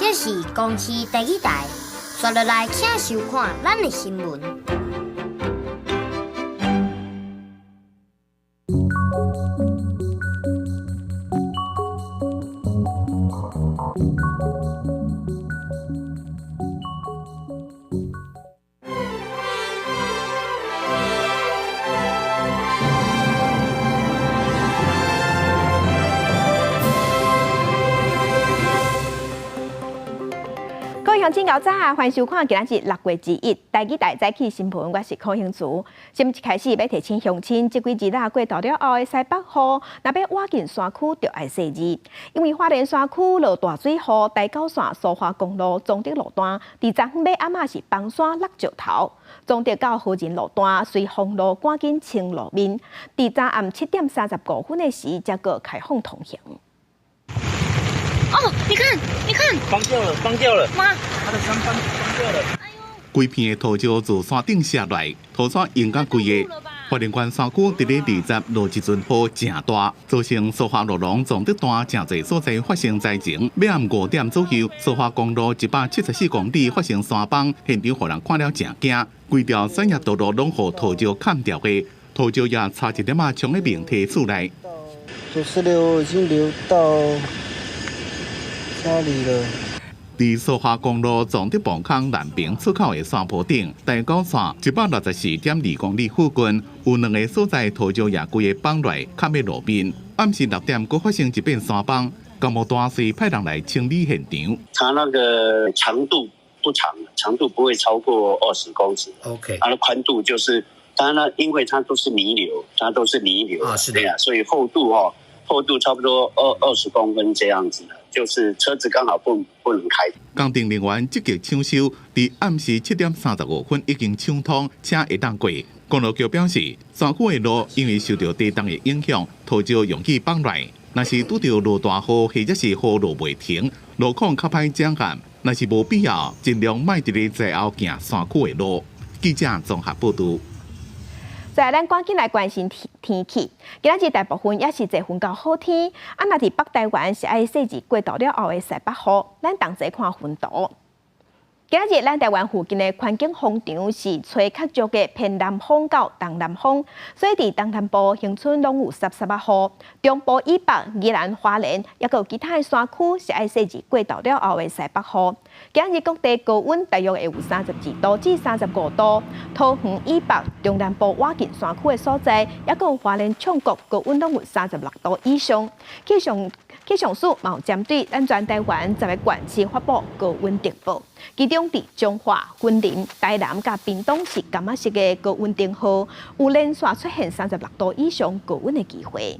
這是公視第一台，刷落來請收看咱的新聞。各位鄉親𠢕早，歡迎收看今仔日6月21台語台早起新聞，我是柯興慈。新聞一開始欲提醒鄉親，這幾日啊過晝了後的西北雨，若欲倚近山區，就愛細膩，因為花蓮山區落大水雨，台九線蘇花公路彰德路段，佇昨昏尾暗仔是崩山落石頭，彰德到和仁路段隨封路趕緊清路面，佇昨暗7點35分的時，才閣開放通行。哦，你看，你看，崩掉了，崩掉了，媽，它的山崩崩掉了。規片的土石自山頂瀉來，土山淹甲規个。花蓮縣山區佇咧20落一陣雨誠大，造成蘇花路廊彰德段誠濟所在發生災情。尾暗5點左右，蘇花公路174公里發生山崩，現場予人看了誠驚，規條產業道路攏予土石砍掉的，土石也差一點仔衝去明堤厝內。土石流已經流到家裡了。佇蘇花公路彰德磅空南平出口的山坡頂，台九線164.2公里附近，有兩个所在土石也規个崩落，崁佇路面。暗時6點，閣發生一遍山崩，工務單位派人來清理現場。它那個長度不長，長度不會超過20公尺。 OK，它的寬度就是，當然啦，因為它都是泥流，它都是泥流啊，是的，對啊，所以厚度哦，厚度差不多20公分這樣子。就是車子剛好不能開。工程人員積極搶修，佇暗時7點35分已經搶通，車會當過。公路局表示，山區的路因為受著地動的影響，土石容易崩落。若是拄著落大雨或者是雨落袂停，路況較歹掌控。若是無必要，盡量莫佇咧災後行山區的路。記者綜合報導。再來，咱趕緊來關心天天氣。今仔日大部分也是濟雲到好天，啊，若佇北台灣是愛細膩過晝了後的西北雨。咱同齊看雲圖。今仔日咱台灣附近的環境風場是吹較弱的偏南風到東南風，所以佇東南部恆春攏有濕濕仔雨。中部以北、宜蘭花蓮，抑閣有其他的山區是愛細膩過晝了後的西北雨。今日各地高溫大約會有32度至35度，桃園以北、中南部倚近山區的所在，抑閣有花蓮暢國高溫攏有36度以上。氣象氣象署嘛有針對咱全台灣10个縣市發布高溫特報，其中佇彰化、雲林、台南佮屏東是柑仔色的高溫燈號，有連續出現36度以上高溫的機會。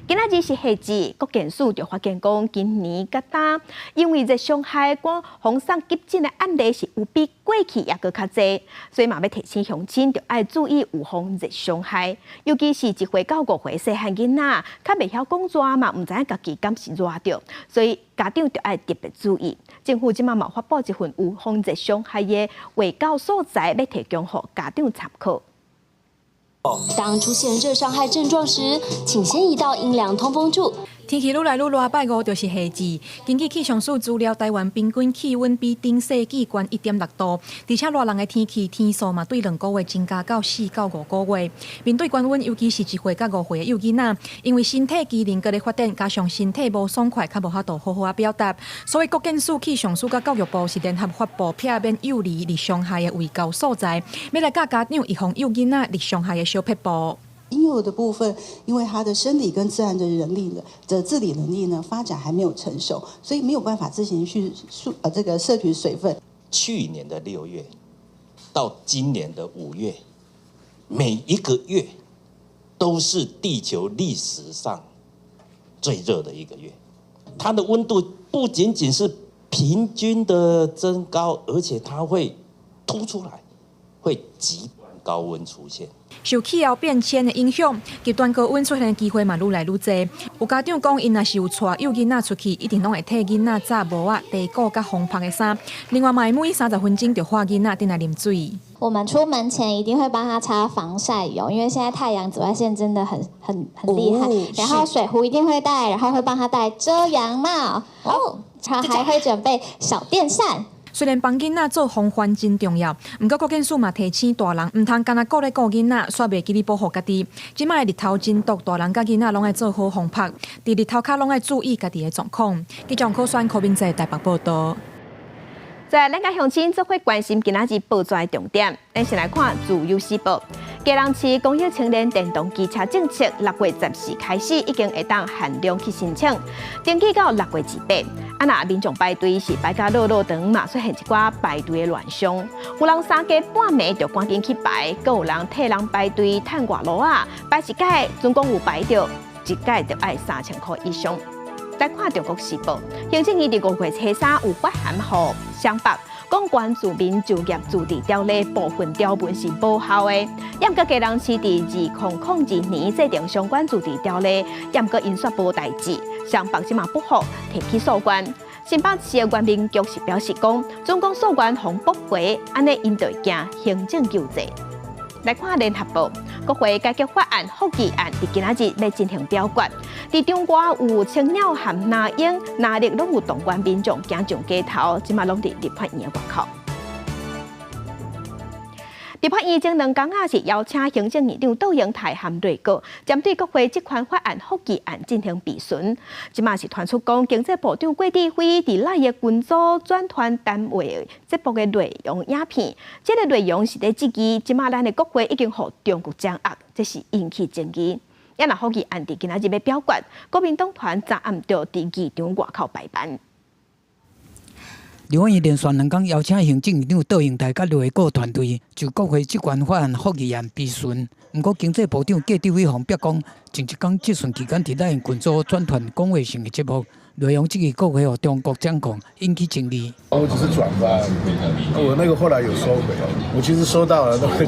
今仔日是夏至，國健署就發現講，今年佮今，因為熱傷害、趕風送急診的案例是有比過去猶閣較濟，所以嘛欲提醒鄉親，著愛注意預防熱傷害，尤其是1歲到5歲細漢囡仔，較袂曉講熱嘛，毋知影家己敢是熱著，所以家長著愛特別注意。政府這馬嘛發布一份預防熱傷害的衛教素材，欲提供予家長參考。當出現熱傷害症狀時，請先移到陰涼通風處。天氣愈來愈熱，拜五就是夏至。根據氣象署資料，台灣平均氣溫比頂世紀懸1.6度，而且熱人的天氣天數嘛，對2個月增加到4到5個月。面對高溫，尤其是1歲到5歲的幼囡仔，因為身體機能閣咧發展，加上身體無爽快，較無法度好好仔表達，所以國健署、氣象署佮教育部是聯合發布避免幼兒熱傷害的衛教素材，欲來教家長預防幼囡仔熱傷害的小撇步。嬰幼兒的部分，因為他的生理跟自然的能力呢的自理能力呢發展還沒有成熟，所以沒有辦法自行去這個攝取水分。去年的6月到今年的5月，每一個月都是地球歷史上最熱的一個月。它的溫度不僅僅是平均的增高，而且它會突出來，會極端高溫出現。受氣候變遷的影響，極端高溫出現的機會嘛愈來愈濟。有家長講，𪜶若是有帶幼囡仔出去，一定攏會替囡仔紮帽仔、短褲佮防曬的衫。另外，嘛會每30分鐘就喊囡仔轉來啉水。我們出門前一定會幫他擦防曬油，因為現在太陽紫外線真的很很很厲害。然後水壺一定會帶，然後會幫他戴遮陽帽。哦，他還會準備小電扇。雖然幫囡仔做防範真重要，毋過國健署嘛提醒大人，毋通干焦顧咧顧囡仔，煞袂記得保護家己。這擺日頭真毒，大人佮囡仔攏愛做好防曬，佇日頭跤攏愛注意家己的狀況。記者柯選柯敏哲台北報道。在咱共鄉親做伙關心今仔日報紙的重點，咱先來看《自由時報》。基隆市公益青年電動機車政策，6月14開始已經會當限量去申請，登記到6月28。啊，若民眾排隊是排甲落落長，嘛出現一寡排隊的亂象。有人三更半暝就趕緊去排，閣有人替人排隊趁外路仔，排一改總共有排著一改就愛3000箍以上。來看《中國時報》，行政院佇5月初3有發函予雙北，講關注民就業自治條例部分條文是無效的。毋過基隆市佇2002年制定相關自治條例，毋過𪜶煞無代誌，雙北這馬不服，提起訴願。新北市的原民局是表示講，準講訴願予駁回，按呢𪜶就會行行政救濟。來看聯合報，國會改革法案覆議案佇今仔日欲進行表決。佇中國有青鳥和那英、那力攏有動員民眾行上街頭，這馬攏佇立法院的外口。立法院前兩工仔是邀請行政院長卓榮泰和內閣，針對國會職權法案覆議案進行備詢。這馬是傳出講，經濟部長郭智輝佇內的群組轉傳談話節目的內容影片，這个內容是咧質疑，這馬咱的國會已經予中國掌握，這是引起爭議。也若覆議案佇今仔日欲表決，國民黨團昨暗就佇議場外口排班。立法院連續兩工邀請行政院長卓榮泰佮內閣團隊就國會職權法案覆議案備詢。毋過經濟部長郭智輝予逼講，前一工質詢期間佇咱群組轉傳講話性的節目，內容質疑國會予中國掌控，引起爭議。我只是轉發，我那個後來有收回，我其實收到了，但是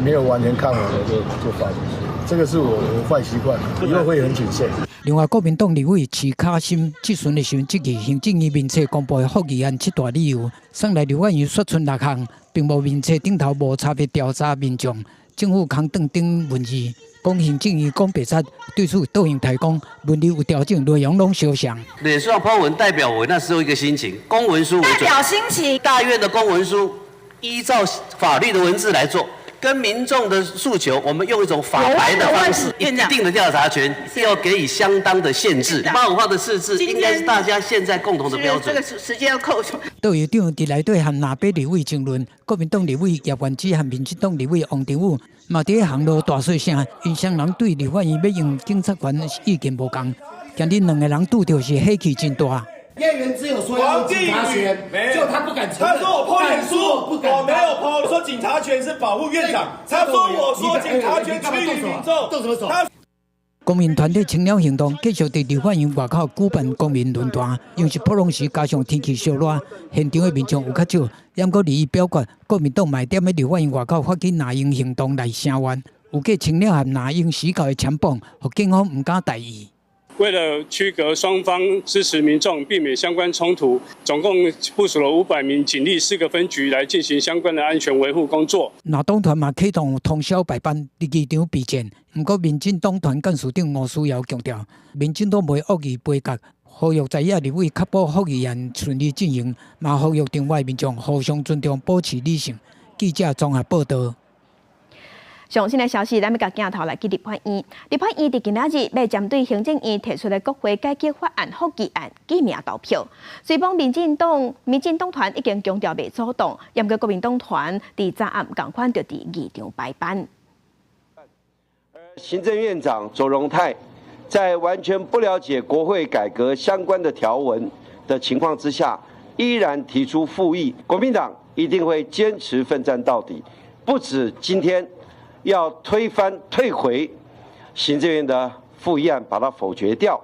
沒有完全看完我就發出去，這個是我壞習慣，以後會很謹慎。另外，國民黨立委徐巧芯質詢的時陣，質疑行政院面冊公布的覆議案七大理由，送來立法院說出六項，並無面冊頂頭無差別調查民眾、政府空轉等文字，講行政院講白賊，對此卓榮泰講文字有調整，內容攏相像。臉書上 po 文代表我那時候一個心情，公文書為準。代表心情。大院的公文書依照法律的文字來做。跟民眾的訴求，我們用一種法白的方式，一定的調查權要給予相當的限制。85號的釋字應該是大家現在共同的標準。這個時間要扣除。卓院長佇內底和藍白立委爭論，國民黨立委葉元之和民進黨立委王定宇嘛佇咧行路大細聲，𪜶雙人對立法院欲用警察權意見無仝，今日兩个人拄著是火氣真大。葉元之有說要警察權，就他不敢承認。他說我 po 臉書，我沒有 po，說警察權是保護院長。他說我說警察權趨於民眾。動什麼手？公民團體青鳥行動繼續佇立法院外口舉辦公民論壇，因為是普通時加上天氣燒熱，現場的民眾有較少。毋過擬議表決，國民黨嘛踮咧立法院外口發起藍鷹行動來聲援，有過青鳥和藍鷹死狗的攕綁，予警方毋敢大意。為了區隔雙方支持民眾，避免相關衝突，總共部署了500名警力，四個分局來進行相關的安全維護工作。藍黨團嘛啟動通宵排班，佇議場備戰。毋過民進黨團幹事長吳思瑤強調，民進黨袂惡意杯葛，呼籲在野立委確保覆議案順利進行，嘛呼籲場外民眾互相尊重，保持理性。記者綜合報道。上新的消息，咱欲共鏡頭來去立法院。立法院佇今仔日欲針對行政院提出的國會改革法案覆議案記名投票。雖講民進黨團已經強調袂阻擋，毋過國民黨團佇昨暗仝款就佇議場排班。行政院長卓榮泰在完全不了解國會改革相關的條文的情況之下，依然提出覆議。國民黨一定會堅持奮戰到底，不止今天。要推翻、退回行政院的覆議案，把它否決掉，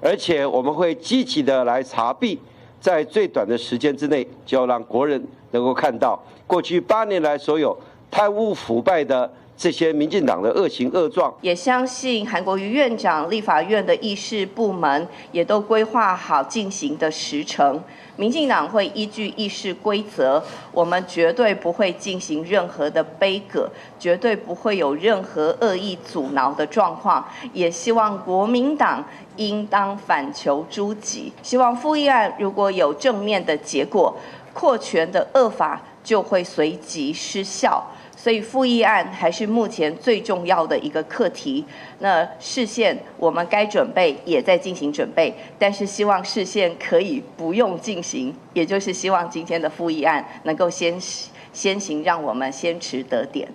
而且我們會積極的來查弊，在最短的時間之內，就要讓國人能夠看到過去8年來所有貪污腐敗的這些民進黨的惡行惡狀。也相信韓國瑜院長、立法院的議事部門也都規劃好進行的時程。民進黨會依據議事規則，我們絕對不會進行任何的杯葛，絕對不會有任何惡意阻撓的狀況。也希望國民黨應當反求諸己，希望復議案如果有正面的結果，擴權的惡法就會隨即失效。所以復議案還是目前最重要的一個課題。那釋憲我們該準備也在進行準備，但是希望釋憲可以不用進行，也就是希望今天的復議案能夠先行，讓我們先馳得點。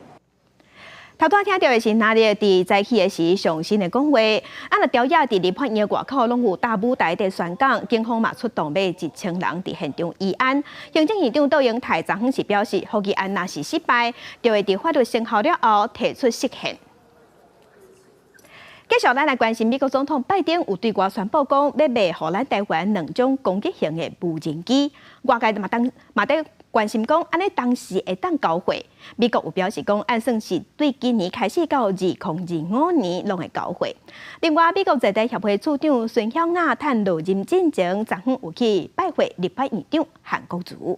頭拄聽著的是哪裡？佇早起的時上新的講話。啊，若朝野佇立法院外口攏有大舞台佇宣講，警方嘛出動欲1000人佇現場維安。行政院長卓榮泰昨昏是表示，復議案若是失敗，就會佇法律生效了後提出釋憲。繼續，咱來關心美國總統拜登有對外宣布講，欲賣予咱台灣兩種攻擊型的無人機。外界嘛當嘛佇關心講，按呢當時會當交貨。美國有表示講，按算是對今年開始到2025年攏會交貨。另外，美國在台協會處長孫曉雅趁落任進前，昨昏有去拜會立法院長韓國瑜。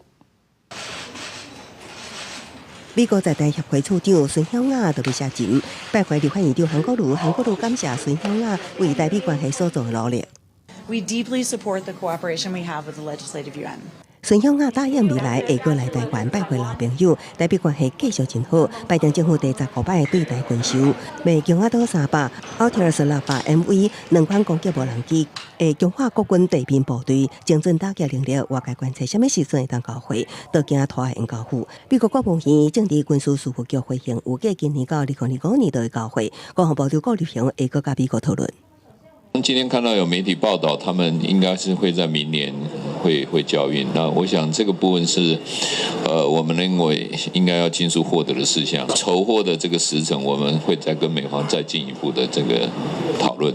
美國在台協會處長孫曉雅特別寫信拜會立法院長韓國瑜，韓國瑜感謝孫曉雅為台美關係所做的努力。 We deeply support the cooperation we have with the Legislative Yuan. 孫曉雅答應未來會閣來台灣拜會老朋友，台美關係繼續真好。拜登政府第15擺對台軍售，賣強壓島300、奧特爾斯600 MV 兩款攻擊無人機，會強化國軍地面部隊精準打擊能力。外界關切啥物時陣會當交貨，都驚拖延交付。美國國務院政治軍事事務局回應，預計今年到2025年就會交貨。國防部長顧立雄會閣佮美國討論。今天看到有媒體報道，他們應該是會在明年會交運。那我想這個部分是，我們認為應該要盡速獲得的事項。籌貨的這個時程，我們會再跟美方再進一步的這個討論。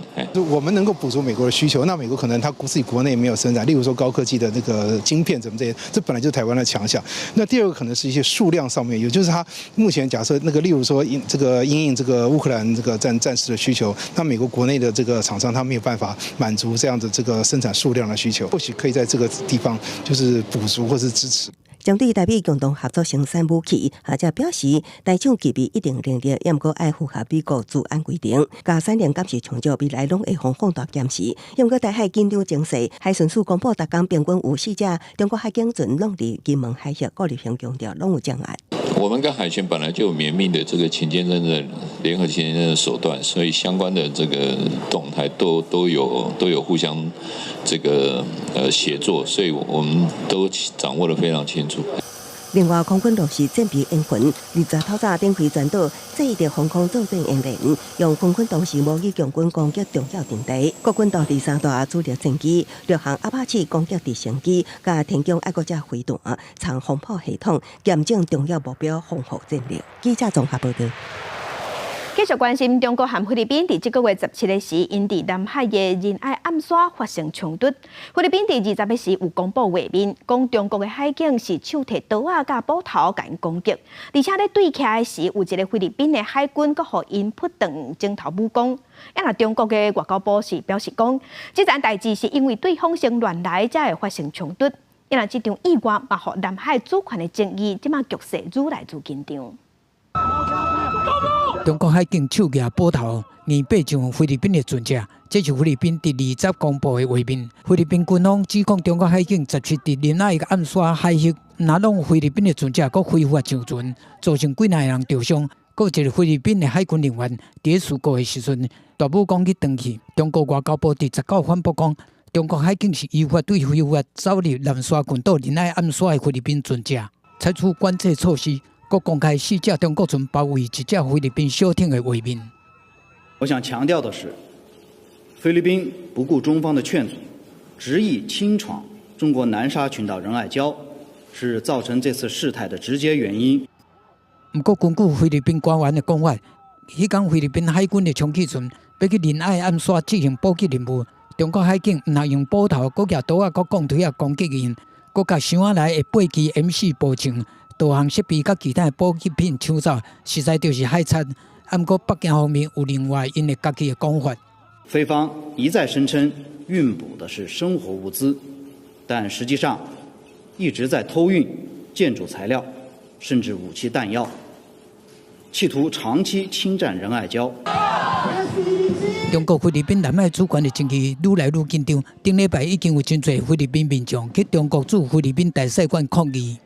我們能夠補足美國的需求，那美國可能他自己國內沒有生產，例如說高科技的那個晶片，怎麼這些，這本來就是台灣的強項。那第二個可能是一些數量上面，也就是他目前假設那個，例如說因這個因應這個烏克蘭這個戰事的需求，那美國國內的這個廠商他沒有辦法滿足這樣的這個生產數量的需求，或許可以在這個地方就是補足或是支持。針對台美共同合作生產武器，學者表示，台廠具備一定能力，也毋過愛符合美國資安規定。佮產能監視充足，未來攏會予放大檢視。毋過台海緊張情勢，海巡署公布，逐工平均有四隻中國海警船攏佇金門海域，顧立雄強調攏有障礙。我們跟海巡本來就有綿密的這個勤監偵的聯合勤監偵的手段，所以相關的這個動態都有互相這個協作，所以我們都掌握得非常清楚。另外，空軍落實戰備演訓，20透早展開全島制敵防空作戰演練，用空軍同時模擬共軍攻擊重要陣地。國軍投擲三大主力戰機，六航阿帕奇攻擊直升機，佮天弓愛國者飛彈、長防炮系統，嚴正重要目標防護戰力。記者綜合報導。繼續關心中國和菲律賓佇這個月17日時，𪜶佇南海的仁愛暗沙發生衝突。菲律賓佇20日時有公布畫面，講中國的海警是手提刀仔佮斧頭共𪜶攻擊，而且咧對徛的時，有一個菲律賓的海軍閣予𪜶撲斷指頭武功。啊，若中國的外交部是表示講，這層代誌是因為對方先亂來，才會發生衝突。啊，若這場意外嘛，予南海主權的爭議，這馬局勢愈來愈緊張。中國海警手舉斧頭，硬爬上菲律賓的船隻，這是菲律賓佇20公布的畫面。菲律賓軍方指控中國海警17佇仁愛暗沙海域，毋但攏菲律賓的船隻，閣非法上船，造成幾若個人著傷。閣有一個菲律賓的海軍人員佇事故的時陣，大武功去斷去。中國外交部佇19反駁講，中國海警是依法對非法走入南沙群島仁愛暗沙的菲律賓船隻，採取管制措施。閣公開四隻中國船包圍一隻菲律賓小艇的畫面。我想強調的是，菲律賓不顧中方的勸阻，執意輕闖中國南沙群島仁愛礁，是造成這次事態的直接原因。毋過，根據菲律賓官員的講法，彼工菲律賓海軍的充氣船欲去仁愛暗沙執行補給任務，中國海警毋但用斧頭、閣舉刀仔、閣鋼錘仔攻擊𪜶，閣共箱仔內的八支 M4步槍。導航設備佮其他的補給品搶走，實在就是害慘。毋過北京方面有另外𪜶的家己的講法。菲方一再聲稱運補的是生活物資，但實際上一直在偷運建築材料，甚至武器彈藥，企圖長期侵佔仁愛礁。中國菲律賓南海主權的爭議愈來愈緊張。頂禮拜已經有真濟菲律賓民眾去中國駐菲律賓大使館抗議。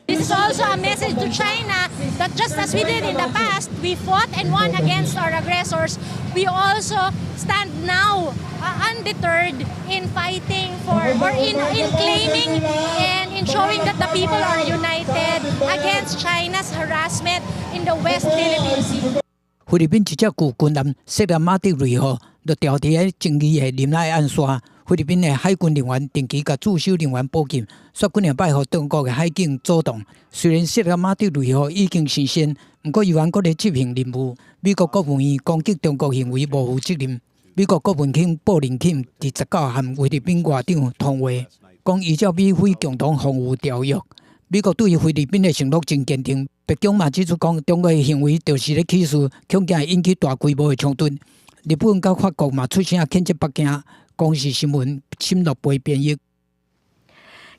This is also a message to China that just as we did in the past, we fought and won against our aggressors. We also stand now undeterred in fighting for or in claiming and in showing that the people are united against China's harassment in the West Philippine Sea. 菲律賓一隻舊軍艦雪蘭馬德瑞號就調佇咧爭議的南海岸線。菲律賓的海軍人員定期共駐守人員報警，煞幾兩擺予中國的海警阻擋。雖然雪蘭馬德瑞號已經生鉎，毋過猶原閣咧執行任務。美國國務院攻擊中國行為無負責任。美國國務卿布林肯佇19和菲律賓外長通話，講依照美菲共同防禦條約，美國對於菲律賓的承諾真堅定。白宮嘛指出講，中國的行為就是咧起事，恐驚會引起大規模的衝突。日本佮法國嘛出聲譴責北京。公視新聞沈樂培編譯。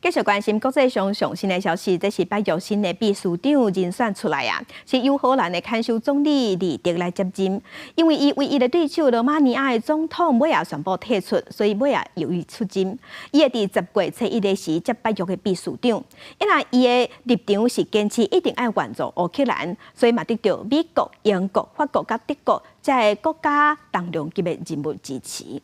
繼續關心國際上上新的消息，這是北約新的秘書長人選出來啊，是由荷蘭的看守總理呂特來接任。因為伊唯一的對手羅馬尼亞的總統尾仔宣布退出，所以尾仔由伊出任。伊會佇10月初一的時接北約的秘書長。因為伊的立場是堅持一定愛援助烏克蘭，所以嘛得到美國、英國、法國佮德國這个國家重量級的人物支持。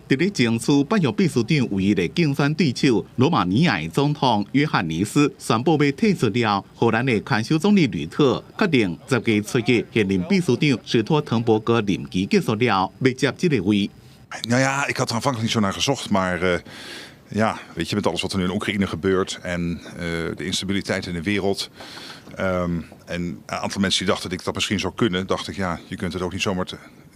佇咧爭取北約秘書長唯一的競選對手羅馬尼亞的總統約翰尼斯宣布欲退出了，荷蘭的看守總理呂特確定10月初一現任秘書長史托滕伯格任期結束了，欲接這个位。 Nou ja, ik had er aanvankelijk niet zo naar gezocht, maar ja, weet je, met alles wat er nu in Oekraïne gebeurt en de instabiliteit in de wereld. En een aantal mensen die dachten dat ik dat misschien zou kunnen, dacht ik, ja, je kunt het ook niet zomaar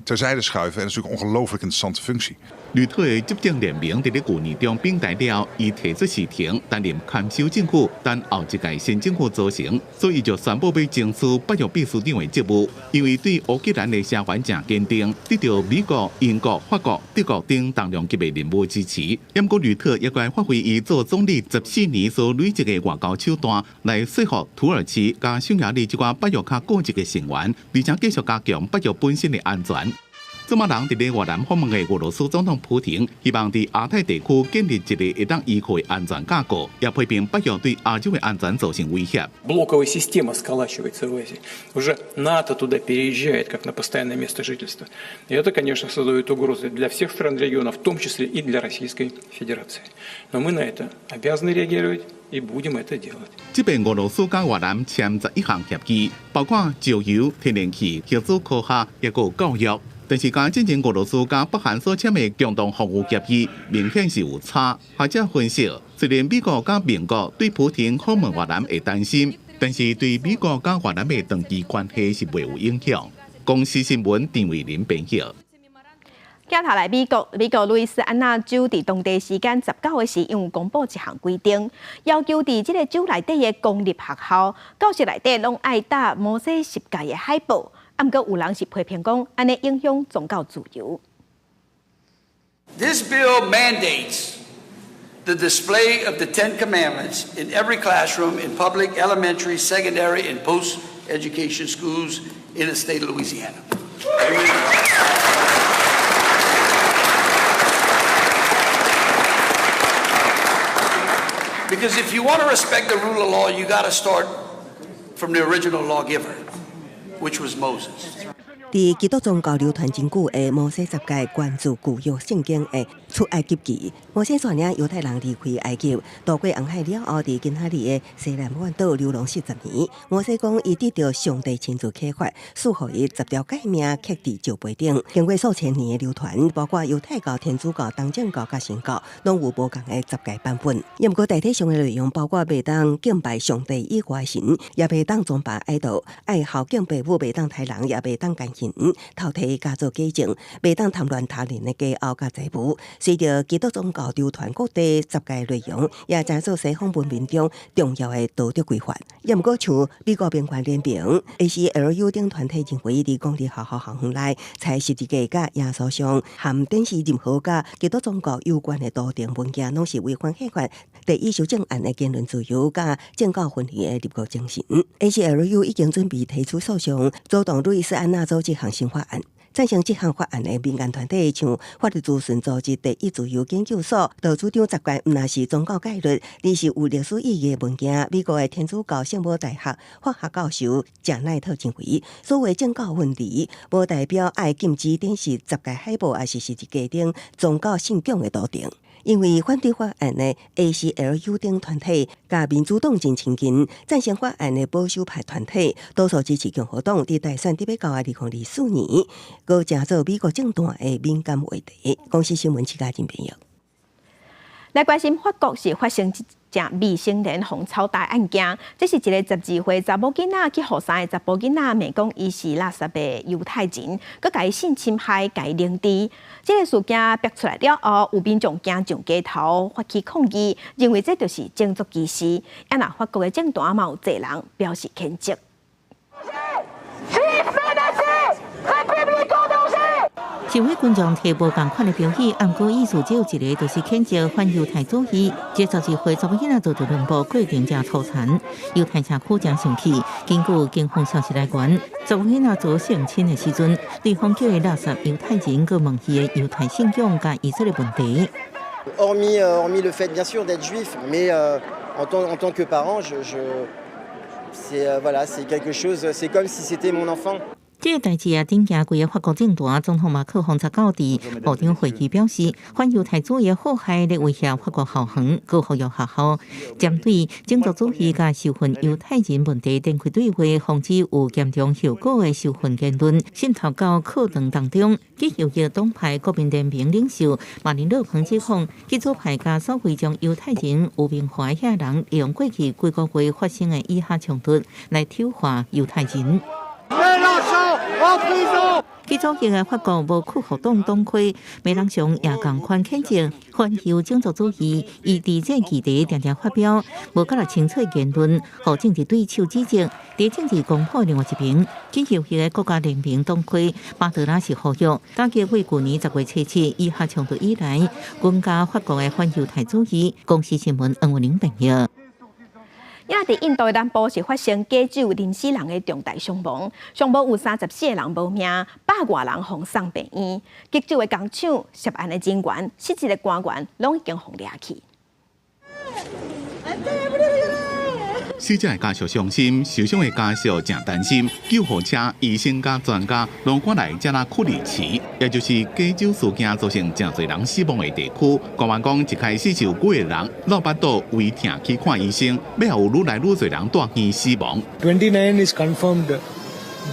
terzijde schuiven. En dat is natuurlijk een ongelooflijk interessante functie. 呂特的執政聯盟佇咧舊年中並台了，伊提出辭呈擔任看守政府，等後一屆新政府組成，所以就宣布欲爭取北約秘書長的職務。因為對烏克蘭的聲援誠堅定，得到美國、英國、法國、德國等重量級的人物支持。毋過呂特猶閣愛發揮伊做總理14年所累積的外交手段，來說服土耳其佮匈牙利這寡北約較固執的成員，而且繼續加強北約本身的安全。這馬人佇咧越南訪問的俄羅斯總統普廷，希望佇亞太地區建立一个會當依靠的安全架構，也批評北約對亞洲的安全造成威脅。 Блоковая система сколачивается в Азии. Уже НАТО туда переезжает, как на постоянное место жительства. И это, конечно, создает угрозы для всех стран региона, в том числе и для Российской Федерации. Но мы на это обязаны реагировать и будем это делать. 這擺俄羅斯佮越南簽11項協議，包括石油、天然氣、核子科學，抑閣有教育。但是，佮進前俄羅斯佮北韓所簽的共同防禦協議，明顯是有差。學者分析，雖然美國佮盟國對普廷訪問越南會擔心，但是對美國佮越南的長期關係是袂有影響。公視新聞陳慧琳編譯。鏡頭來美國，美國路易斯安那州佇當地時間19的時，有公布一項規定，要求佇這个州內底的公立學校，教室內底攏愛貼摩西十誡的海報。啊，毋過有人是批評講，按呢影響宗教自由。 This bill mandates the display of the Ten Commandments in every classroom in public, elementary, secondary, and post-education schools in the state of Louisiana. Amen. Because if you want to respect the rule of law, you got to start from the original lawgiver, which was Moses. 佇基督宗教流傳真久的摩西十誡，關注舊約聖經的出埃及記。摩西率領猶太人離開埃及，渡過紅海了後，佇今仔日的西奈半島流浪40年。摩西講，伊得著上帝親自啟發，賜予伊十條誡命，刻佇石碑頂。經過數千年的流傳，包括猶太教、天主教、東正教佮神教，攏有無仝的十誡版本。毋過大體上的內容包括袂當敬拜上帝以外神，也袂當崇拜愛豆，愛孝敬父母，袂當刣人，也袂當姦淫。偷提假做假證，袂當貪戀他人的佳偶佮財物。隨著基督宗教流傳各地十誡內容，也成做西方文明中重要的道德規範。也毋過像美國民權聯盟、ACLU 等團體認為，佇公立學校校園內採十字架佮耶穌像，含展示任何佮基督宗教有關的圖騰文件，攏是違反憲法第一修正案的言論自由佮政教分離的立國精神。ACLU 已經準備提出訴訟，阻擋路易斯安那州這項新法案。贊成這項法案的民間團體，像法律諮詢組織第一自由研究所，就主張十誡毋但是宗教戒律，而是有歷史意義的文件。美國的天主教聖母大學法學教授賈奈特認為，所謂政教分離，無代表愛禁止展示十誡海報，抑是十字架等宗教信仰的圖騰。因為反對法案的 ACLU 等團體，佮民主黨真親近，贊成法案的保守派團體，多數支持共和黨。佇大選佇欲到2024年，閣成做美國政壇的敏感話題。公視新聞，徐家仁編譯。來關心法國是發生一件未成年予操刀案件，這是一個12歲查某囡仔去予三個查埔囡仔罵講伊是垃圾的猶太人，閣共伊性侵害，共伊凌遲。這個事件爆出來了後，有民眾驚上街頭發起抗議，認為這就是種族歧視。啊，若法國的政壇嘛有濟人表示譴責。示威群眾提無仝款的標語，毋過意思只有一個，就是譴責反猶太主義。這12歲查某囡仔遭到兩部過程誠粗殘，猶太社區誠生氣。根據警方消息來源，查某囡仔遭性侵的時陣，對方叫伊垃圾猶太人，閣問伊的猶太信仰佮以色列問題。 Hormis le fait bien sûr d'être juif, mais en tant que parent, c'est voilà, c'est quelque chose, c'est comme si c'était mon enfant. 這個代誌啊，頂驚規个法國政壇，總統馬克宏十九佇部長會議表示，反猶太主義禍害咧威脅法國校園、閣呼籲學校，針對種族主義佮仇恨猶太人問題展開對話，防止有嚴重後果的仇恨言論滲透到課堂當中。極右翼黨派國民聯盟領袖馬林勒龐指控，極左派佮所謂將猶太人污名化的遐人，利用過去幾個月發生的以哈衝突來醜化猶太人。極左翼的法國無屈服黨黨魁梅朗雄也仝款譴責反猶種族主義，伊佇這議題定定發表無較清楚言論，予政治對手指責。佇政治光譜另外一邊，極右翼的國家聯盟黨魁巴德拉是呼籲，打擊為舊年10月7日以哈衝突以來，增加法國的反猶太主義。公視新聞黃文玲編譯。也佇印度的南部是發生假酒淋死人的重大傷亡，傷亡有34個人無命，百外人予送病院。急酒的工廠涉案的人員、失職的官員，攏已經予掠去。死者的家屬傷心，受傷的家屬誠擔心。救護車、醫生佮專家攏趕來遮拉庫里奇，也就是假酒事件造成誠濟人死亡的地區。官員講，一開始就有幾個人落腹肚胃疼去看醫生，尾後有愈來愈濟人蹛院死亡。 29 is confirmed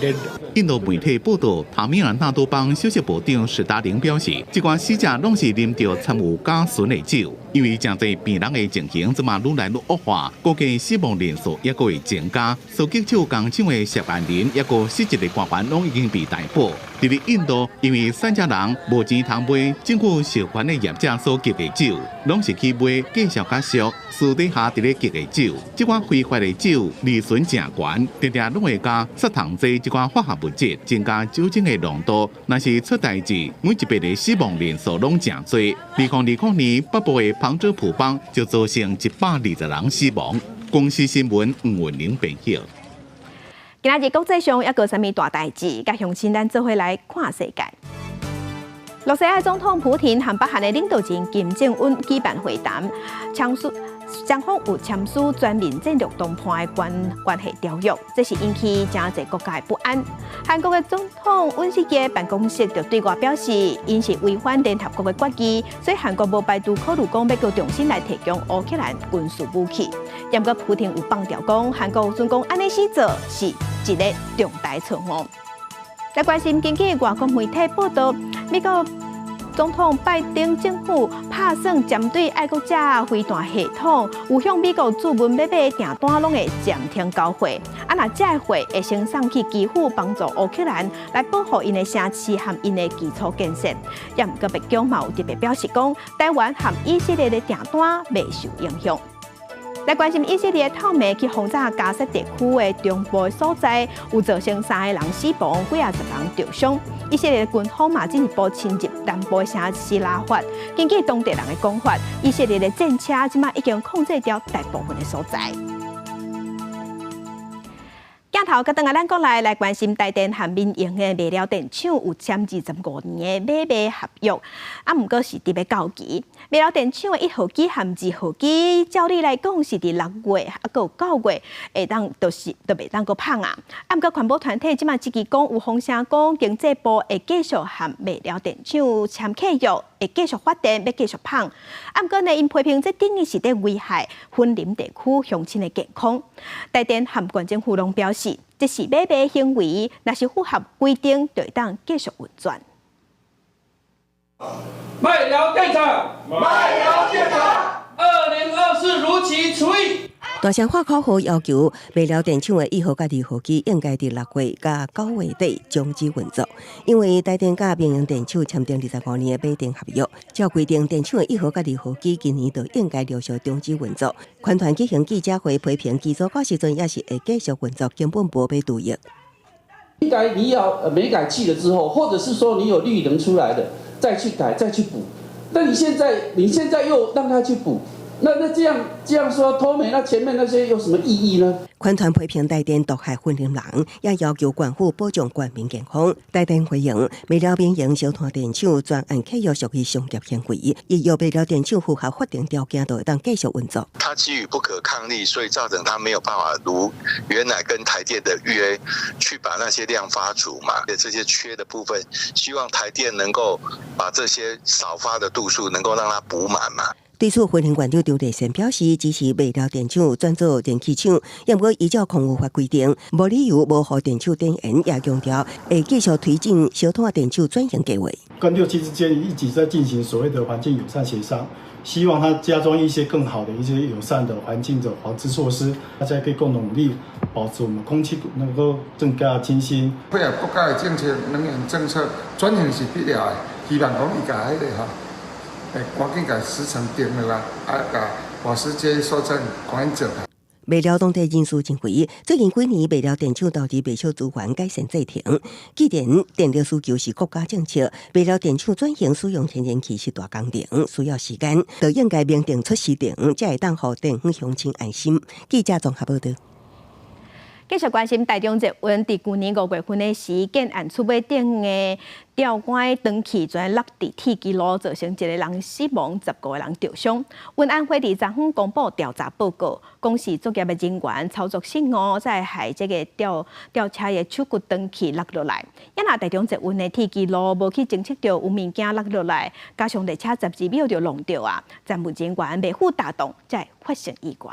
dead. 印度媒體報道，塔米爾納多邦消息部長史達林表示，這寡死者攏是啉著摻有甲醇的酒，因為誠濟病人的情形這馬愈來愈惡化，估計死亡人數猶閣會增加。所急酒工廠的涉案人，猶閣失職的官員攏已經被逮捕。佇咧印度，因為散遮人無錢通買政府授權的業者所寄的酒，攏是去買價數較俗，私底下佇咧寄的酒。這款非法的酒利潤誠懸，定定攏會加殺蟲劑這款化學物質，增加酒精的濃度。若是出代誌，每一筆的死亡人數攏誠濟。2020年，北部的旁遮普邦就造成120人死亡。公視新聞吳文玲編譯。今仔日國際上猶閣啥物大代誌？佮鄉親咱做伙來看世界。羅西亞總統普廷和北韓的領導人金正恩舉辦會談，簽署雙方有簽署全面戰略談判的關係條約，這是引起誠濟國家的不安。韓國的總統尹錫悅辦公室就對外表示，𪜶是違反聯合國的決議，所以韓國無排除考慮講欲閣重新來提供烏克蘭軍事武器。毋過普廷有放調講，韓國準講按呢死做是一个重大錯誤。來關心，根據外國媒體報道，美國總統拜登政府拍算針對愛國者飛彈系統，有向美國注文欲買訂單，攏會暫停交貨。啊，若這貨會先送去基輔幫助烏克蘭來保護𪜶的城市和𪜶的基礎建設。也毋過白宮嘛有特別表示講，台灣和以色列的訂單袂受影響。來關心以色列透暝去轟炸加薩地區的中部所在，有造成三个人死亡，幾仔十人著傷。以色列軍方嘛進一步侵入南部城市拉法。根據當地人的講法，以色列的戰車這馬已經控制著大部分的所在。鏡頭閣轉來咱國內來關心台電和民營的麥寮電廠有簽25年的買賣合約，啊，毋過是佇欲到期。麥寮電廠的一號機和二號機，照理來講是佇6月啊，閣有9月會當就是都袂當閣麭啊。啊，毋過環保團體這馬積極講，有風聲講經濟部會繼續和麥寮電廠簽契約，會繼續發電，欲繼續麭。啊，毋過呢，𪜶批評這等於是佇危害雲林地區鄉親的健康。台電和縣政府攏表示，這是買賣行為，若是符合規定，就會當繼續運轉。麥寮電廠，麥寮電廠，2024如期除役。大聲喊口號，要求麥寮電廠的一號佮二號機應該佇6月佮9月底終止運作，因為台電佮民營電廠簽訂25年的買電合約，照規定電廠的一號佮二號機今年就應該陸續終止運作。環團舉行記者會批評機組到時陣也是會繼續運作，根本無欲除役。應該你要煤改氣了之後，或者是說你有綠能出來的，再去改再去補。但你現在又讓他去補。那這樣說脫煤，那前面那些有什麼意義呢？環團批評台電毒害雲林人，也要求縣府保障縣民健康。台電回應，麥寮民營燒炭電廠專案契約屬於商業行為，若麥寮電廠符合法定條件，就會當繼續運作。他基於不可抗力，所以造成他沒有辦法如原來跟台電的約去把那些量發足嘛。這些缺的部分，希望台電能夠把這些少發的度數能夠讓它補滿嘛。對此，雲林縣長張麗善表示，支持麥寮電廠轉做燃氣廠，毋過依照礦物法規定，無理由無予電廠展延，也強調會繼續推進燒炭電廠轉型計劃。跟六期之間一直在進行所謂的環境友善協商，希望他加裝一些更好的一些友善的環境的防治措施，大家可以共同努力，保持我們空氣能夠更加清新。配合國家的政策，能源政策轉型是必要的，希望講伊共彼个吼。會趕緊共時程定落來，啊，共瓦斯接收站趕緊做。麥寮當地人士認為，最近幾年麥寮電廠投資袂少資源改善製程。既然電力需求是國家政策，麥寮電廠轉型使用天然氣是大工程，需要時間，就應該明定出時程，才會當予地方鄉親安心。記者綜合報導。繼續關心台中捷運，佇舊年5月份的時，建案出尾頂的吊桿斷去，全落佇鐵支路，造成一個人死亡，15個人著傷。運安會佇昨昏公布調查報告，講是作業的人員操作失誤，才害這个吊吊車的手骨斷去落落來。啊若台中捷運的鐵支路無去偵測著有物件落落來，加上列車12秒就挵著啊，站務人員袂赴踏動，才會發生意外。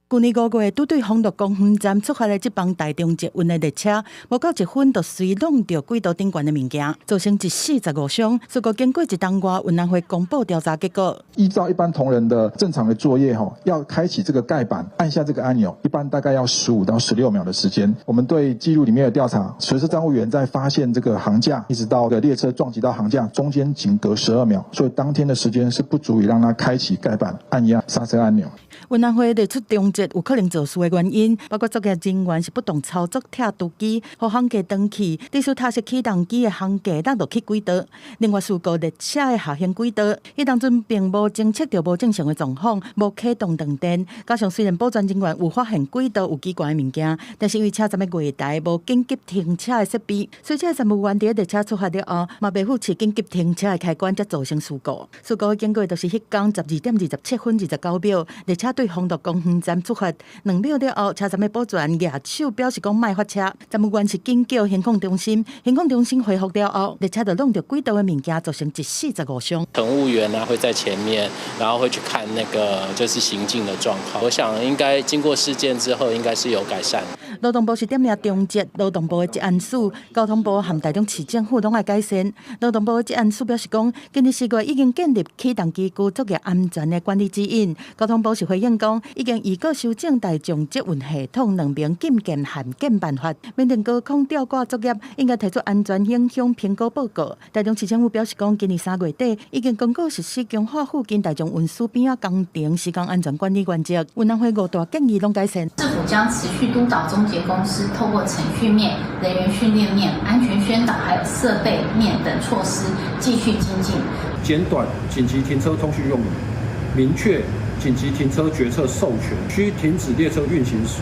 舊年5月，拄對豐樂公園站出發的這班台中捷運的列車，無夠一分就隨挵著軌道頂懸的物件，造成一死15傷。事故經過一冬外，運安會公布調查結果。依照一般同仁的正常的作業，吼，要開啟這個蓋板，按下這個按鈕，一般大概要15到16秒的時間。我們對記錄裡面的調查，隨車站務員在發現這個行架，一直到個列車撞擊到行架，中間僅隔12秒，所以當天的時間是不足以讓他開啟蓋板、按壓剎車按鈕。運安會列出重疾有可能肇事的原因，包括作業人員是不當操作拆除機，予行架斷去，致使塔式起動機的行架落落去軌道。另外，事故列車的下行軌道，彼當陣並無偵測著無正常的狀況，無啟動斷電。加上雖然保全人員有發現軌道有奇怪的物件，但是因為車站的月台無緊急停車的設備，所以這个站務員佇列車出發了後，嘛袂赴試緊急停車的開關，才造成事故。事故的經過就是彼工12點27分29秒，列車對豐樂公園站。處罰。2秒了後，車站的保全舉手表示講莫發車。站務員是緊叫行控中心，行控中心回覆了後，列車就挵著軌道的物件，造成一死15傷。乘務員呢會在前面，然後會去看那個就是行進的狀況。我想應該經過事件之後，應該是有改善。勞動部是點名重責勞動部的職安署、交通部和台中市政府攏愛改善。勞動部的職安署表示講，今年4月已經建立起動機具作業安全的管理指引。交通部是回應講，已經預告修正大眾捷運系統兩邊禁電限電辦法，免定高空吊掛作業應該提出安全影響評估報告。台中市政府表示講，今年3月底已經公告實施強化附近大眾運輸邊仔工程施工安全管理原則，運安會五大建議攏改善。政府將持續督導中捷公司透過程序面、人員訓練面、安全宣導，還有設備面等措施，繼續精進。簡短緊急停車通訊用語，明確緊急停車決策授權，需停止列車運行時，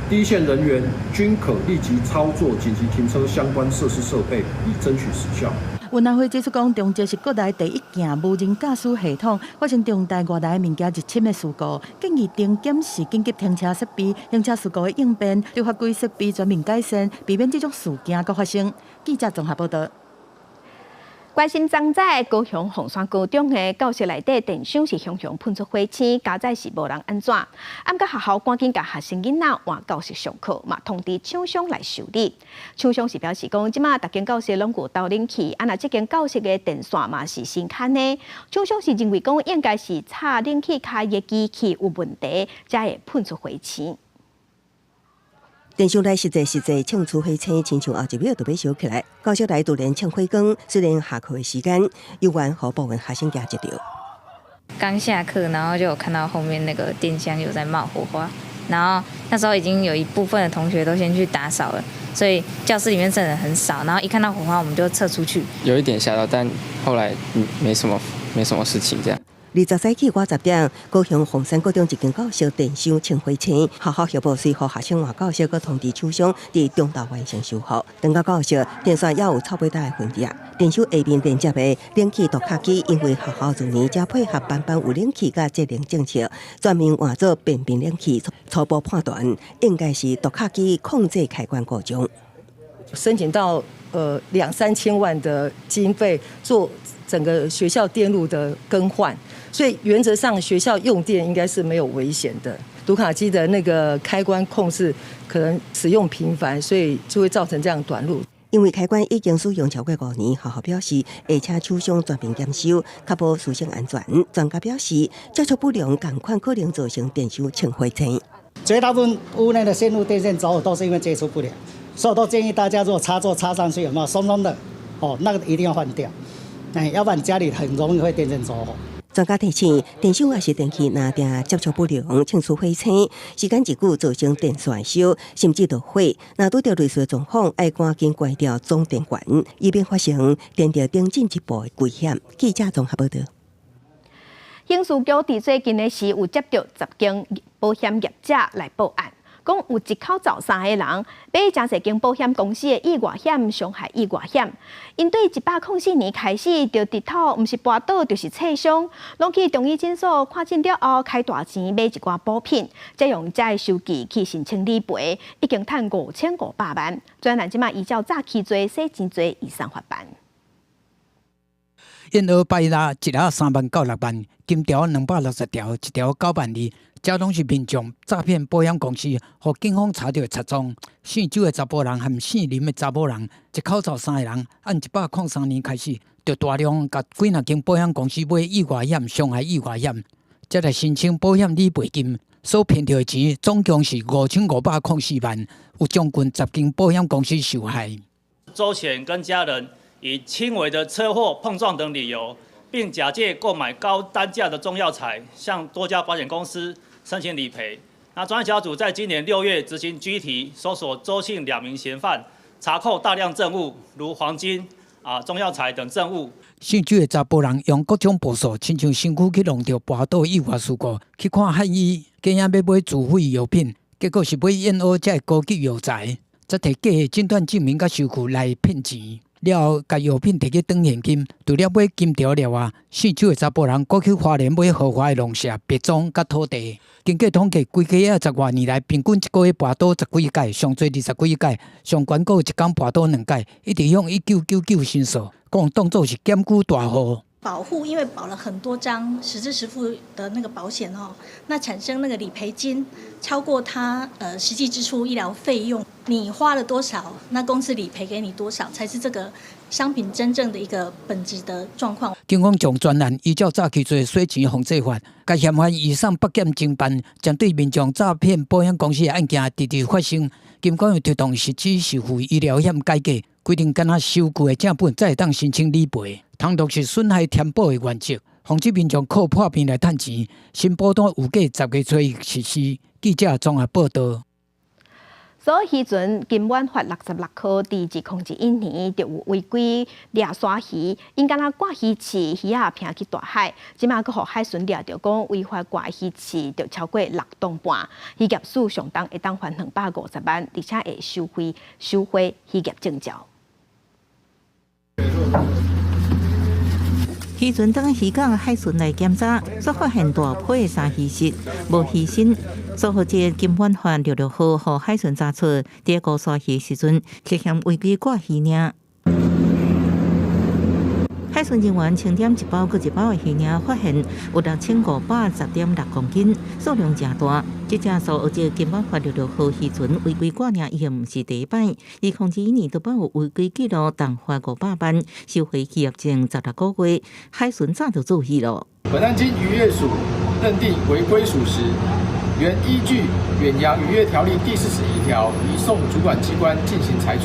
第一線人員均可立即操作緊急停車相關設施設備，以爭取時效。運安會指出講，中捷是國內第一件無人駕駛系統發生重大外來物件入侵的事故，建議定檢視緊急停車設備、停車事故的應變、對法規設備全面改善，避免這種事件閣發生。記者綜合報道。關心昨早高雄鳳山高中的教室內底電箱是雄雄噴出火星，佳哉是無人按怎。啊，毋過學校趕緊共學生囡仔換教室上課，嘛通知廠商來修理。廠商是表示講，這馬逐間教室攏有導冷器，啊若這間教室的電線嘛是新牽的。廠商是認為講應該是插冷氣卡的機器有問題，才會噴出火星。電箱內實際實際衝出火星，親像後一秒就欲燒起來。教室內突然衝火光，雖然下課的時間，猶原予部分學生驚一著。剛下課，然後就有看到後面那個電箱有在冒火花，然後那時候已經有一部分的同學都先去打掃了，所以教室裡面剩人很少。然後一看到火花，我們就撤出去。有一點嚇到，但後來沒什麼事情這樣。20早起外10點，高雄鳳山高中一間教室電箱衝火星，學校協報隨予學生換教室，閣通知廠商佇中晝完成修復。轉到教室，電線猶有臭尾焦的痕跡。電箱下面連接的冷氣讀卡機，因為學校去年才配合班班有冷氣佮節能政策，全面換做變頻冷氣，初步判斷應該是讀卡機控制開關故障。申請到兩三千萬的經費做整個學校電路的更換。所以原則上學校用電應該是沒有危險的。讀卡機的那個開關控制可能使用頻繁，所以就會造成這樣短路。因為開關已經使用超過5年，學校表示會請廠商全面檢修，確保師生安全。專家表示，接觸不良仝款可能造成電箱衝火星。絕大部分屋內的線路電線走火都是因為接觸不良，所以我都建議大家，如果插座插上去有沒有鬆鬆的，哦，那個一定要換掉，哎，要不然家裡很容易會電線走火。專家提醒，電箱抑是電器若定接觸不良，衝出火星，時間一久造成電線燒，甚至著火。若拄著類似狀況，愛趕緊關掉總電源，以免發生電著更進一步的危險。記者綜合報道。刑事局佇最近的時有接著10間保險業者來報案，講有一口罩三個人買誠濟間保險公司的意外險、傷害意外險，𪜶對104年開始就佇頭，毋是跋倒就是挫傷，攏去中醫診所看診了後，開大錢買一寡補品，再用這个收據去申請理賠，已經趁5500萬。專案這馬依照詐欺罪、洗錢罪移送法辦。燕窩拜拉一盒3萬到6萬，金條260條，一條9萬2。這攏是民眾詐騙保險公司，予警方查著的賊贓。姓周的查埔人和姓林的查某人，一口罩三個人，按103年開始，就大量共幾若間保險公司買意外險、傷害意外險，再來申請保險理賠金，所騙著的錢總共是5504萬，有將近10間保險公司受害。周顯跟家人以輕微的車禍碰撞等理由，並假借購買高單價的中藥材，向多家保險公司申請理賠。那專案小組在今年6月執行拘提，搜索周姓兩名嫌犯，查扣大量證物，如黃金、中藥材等證物。姓周的查埔人用各種步數，親像身軀去弄著跋倒意外事故，去看漢醫，假影欲買自費藥品，結果是買燕窩這高級藥材，才提假的診斷證明佮收據來騙錢。了後，共藥品提去轉現金，除了買金條了外，姓邱的查埔人，閣去花蓮買豪華的農舍、別莊佮土地。根據統計，規家仔十外年來，平均一個月跋倒十幾擺，上濟20幾擺，上懸閣有一工跋倒兩擺，一直向1999申訴，講當作是檢舉大戶。保戶因為保了很多張實支實付的那個保險哦，那產生那個理賠金超過他實際支出醫療費用，你花了多少，那公司理賠給你多少，才是這個商品真正的一個本質的狀況。警方將專案依照早期做洗錢防制法，共嫌犯移送北檢偵辦，針對民眾詐騙保險公司的案件直直發生，金管會推動實支實付醫療險改革，規定干焦收據的正本才會當申請理賠。通落實損害填補的原則，防止民眾靠破病來趁錢。新保單預計10月初一實施。記者綜合報道。所以漁船金管法66號，佇2021年就有違規掠鯊魚，𪜶敢若掛魚刺，魚仔拚去大海，這馬閣予海巡掠著講違法掛魚刺，就超過6噸半，漁業署上重會當罰250萬，而且會收回收回漁業證照。漁船當漁港海巡來檢查，煞發現大批的鯊魚蝕，無魚身。蘇荷這金管法66號，予海巡查出，佇捕鯊魚時陣涉嫌違規掛魚鯭。海巡人員清點一包閣一包的魚鯭，發現有6510.6公斤，數量誠大。這隻蘇澳這金管法66號漁船違規掛鯭已經毋是第一擺，2021年都捌有違規記錄，重罰500萬，收回漁業證16個月。海巡早就注意了。本案經漁業署認定違規屬實，原依據《遠洋漁業條例》第41條移送主管機關進行裁處。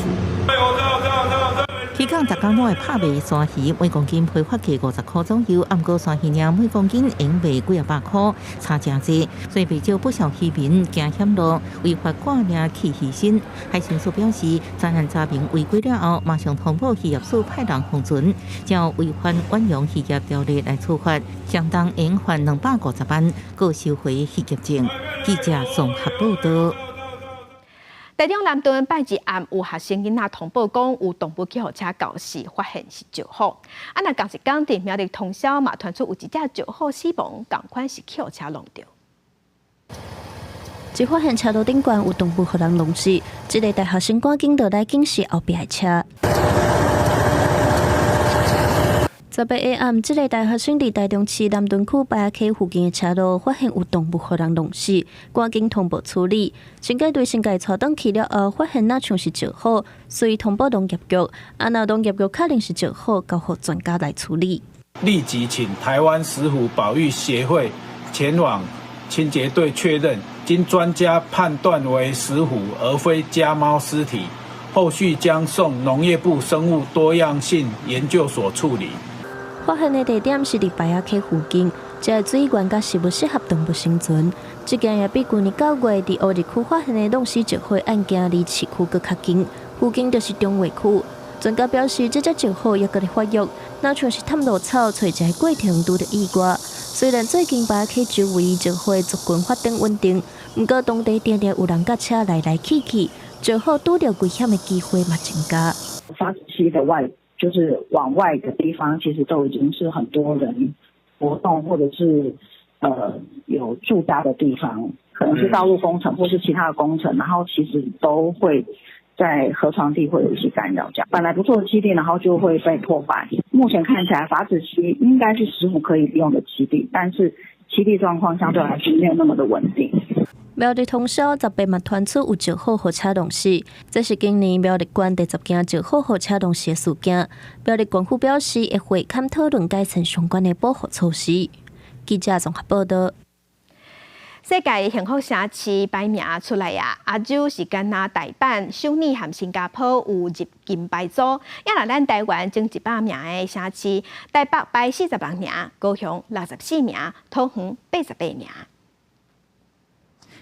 漁港逐工攏會拍賣鯊魚，每公斤批發價50箍左右，毋過鯊魚鯭每公斤用賣幾仔百箍，差誠濟。所以袂少不少漁民驚險路，違法掛鯭去魚身。海巡署表示，昨暗查明違規了後，馬上通報漁業署派人封船，照違反遠洋漁業條例來處罰，相當應罰250萬，閣收回漁業證。記者綜合報道。台中南屯拜一暗有學生囡仔通報講有動物去予車咬死，發現是石虎。啊，若仝一工佇苗栗通霄嘛，傳出有一隻石虎死亡，仝款是去予車挏著。一發現車路頂懸有動物予人弄死，這个大學生趕緊落來警示後壁的車。18暗，這个大學生佇台中市南屯區白仔溪附近的車路，發現有動物予人弄死，趕緊通報處理。巡警隊先共𤆬轉去了後，發現若像是石虎，隨通報農業局。啊，若農業局確認是石虎，交予專家來處理。立即請台灣石虎保育協會前往清潔隊確認，經專家判斷為石虎而非家貓屍體，後續將送農業部生物多樣性研究所處理。發現的地點是佇白仔溪附近，這个水源佮食物適合動物生存。這件也比舊年9月佇烏日區發現的弄死石虎案件離市區閣較近，附近就是中衛區。專家表示，這隻石虎猶閣咧發育，若像是探路草，揣一个過程拄著意外。雖然最近白仔溪周圍石虎族群發展穩定，毋過當地定定有人佮車來來去去，石虎拄著危險的機會嘛增加。筏子溪的外，就是往外的地方，其實都已經是很多人活動，或者是有住家的地方，可能是道路工程或是其他的工程，然後其實都會在河床地會有一些干擾。這樣本來不錯的棲地，然後就會被破壞。目前看起來，筏子溪應該是石虎可以利用的棲地，但是棲地狀況相對來說沒有那麼的穩定。苗栗通霄18嘛傳出有石虎予車弄死，這是今年苗栗縣第10件石虎予車弄死的事件。苗栗縣府表示會會勘討論改善相關的保護措施。記者綜合報道。世界幸福城市排名出來啊，亞洲是干焦大阪、首爾和新加坡有入金牌組，也若咱台灣前100名的城市，台北排46名，高雄64名，桃園88名。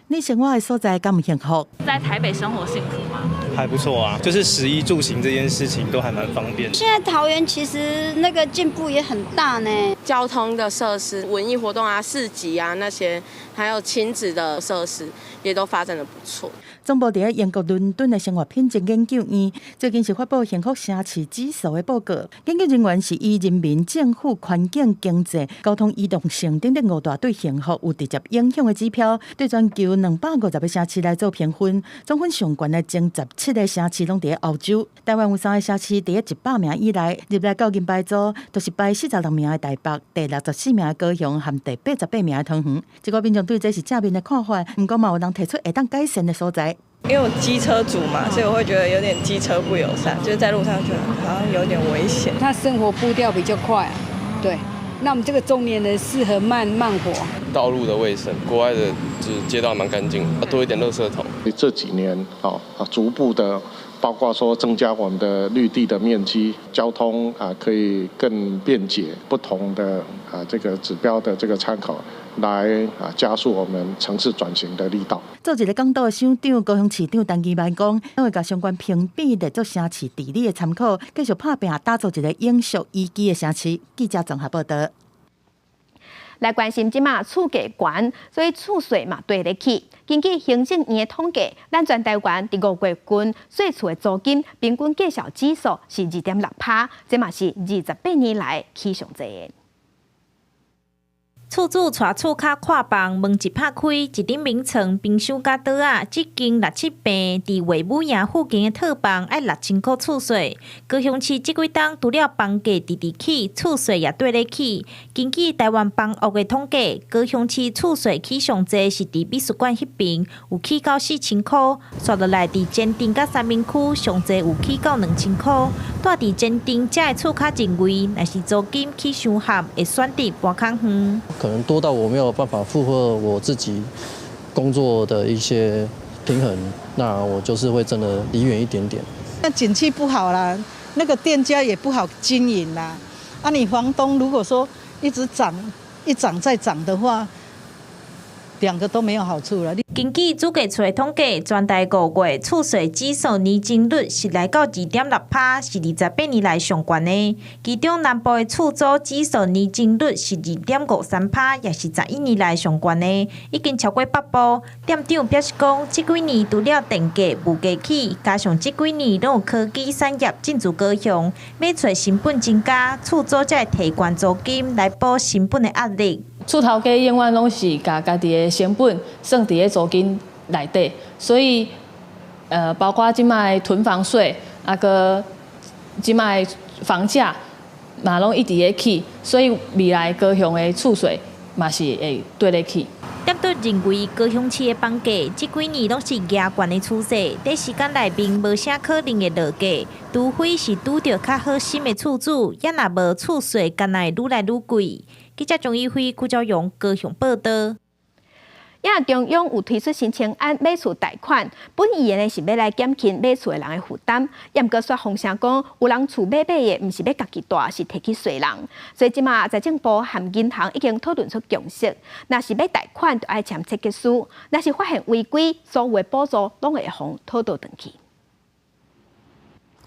你生活的所在敢有幸福？在台北生活幸福嗎？還不錯啊，就是食衣住行這件事情都還蠻方便。現在桃園其實那個進步也很大呢，交通的設施、文藝活動啊、市集啊那些，還有親子的設施，也都發展得不錯。總部佇咧英國倫敦的生活品質研究院最近是發布幸福城市指數的報告。研究人員是以人民、政府、環境、經濟、交通移動性等等五大對幸福有直接影響的指標，對全球250個城市來做評分。總分上懸的前17個城市攏佇咧歐洲。台灣有三个城市佇咧100名以內，入來到銀牌組，就是排46名的台北，第64名的高雄，和第88名的桃園。這個民眾對這是正面的看法，毋過嘛有人提出會當改善的所在。因為我機車族嘛，所以我會覺得有點機車不友善，就是在路上覺得好像有點危險。他生活步調比較快，對。那我們這個中年人適合慢慢活。道路的衛生，國外的就是街道蠻乾淨，多一點垃圾桶。這幾年啊，逐步的，包括說增加我們的綠地的面積，交通啊可以更便捷，不同的啊這個指標的這個參考，來啊加速我們城市轉型的力道。做一个港都的省長，高雄市長陳其邁講，會共相關評比列做城市治理的參考，繼續拍拚打造一个永續宜居的城市。記者綜合報道。來關心這馬厝價懸，所以厝稅嘛綴咧起。根據行政院的統計，咱全台灣佇5月份稅厝的租金平均價數指數是2.6%，這嘛是28年來起上濟的。厝主帶厝跤看房，門一拍開，一頂眠床、冰箱佮桌仔，這間六七坪，佇衛武營附近的套房愛6000箍厝稅。高雄市這幾冬除了房價直直起，厝稅也綴咧起。根據台灣房屋的統計，高雄市厝稅起上濟是佇美術館彼爿，有起到4000箍。紲落來佇前鎮佮三民區上濟有起到2000箍。住佇前鎮這的厝跤認為，若是租金起傷懸，會選擇搬較遠。可能多到我沒有辦法負荷我自己工作的一些平衡，那我就是會真的離遠一點點。那景氣不好啦，那個店家也不好經營啦。啊，你房東如果說一直漲，一漲再漲的話，兩個都沒有好處了。根據主計處的統計，全台5月厝稅指數年增率是來到2.6%，是28年來上懸的。其中南部的厝租指數年增率是2.53%，也是11年來上懸的，已經超過北部。店長表示講，這幾年除了電價、物價起，加上這幾年攏有科技產業進駐高雄，買厝成本增加，厝租才會提懸租金來補成本的壓力。厝頭家永遠攏是共家己的成本算佇咧租金內底，所以，包括這擺囤房稅，啊，閣這擺房價嘛攏一直咧起，所以未來高雄的厝稅嘛是會綴咧起。店長認為高雄市的房價這幾年攏是夯懸的趨勢，短時間內面無啥可能會落價，除非是拄著較好心的厝主，也若無厝稅，敢若會愈來愈貴。記者張一輝、郭昭榮高雄報道。也中央有推出新青安買厝貸款，本意呢是欲來減輕買厝的人的負擔。也毋過煞風聲講，有人厝買買的，毋是欲家己蹛，是提去稅人。所以這馬財政部和銀行已經討論出共識，若是欲貸款，就愛簽切結書；若是發現違規，所有的補助攏會予討倒轉去。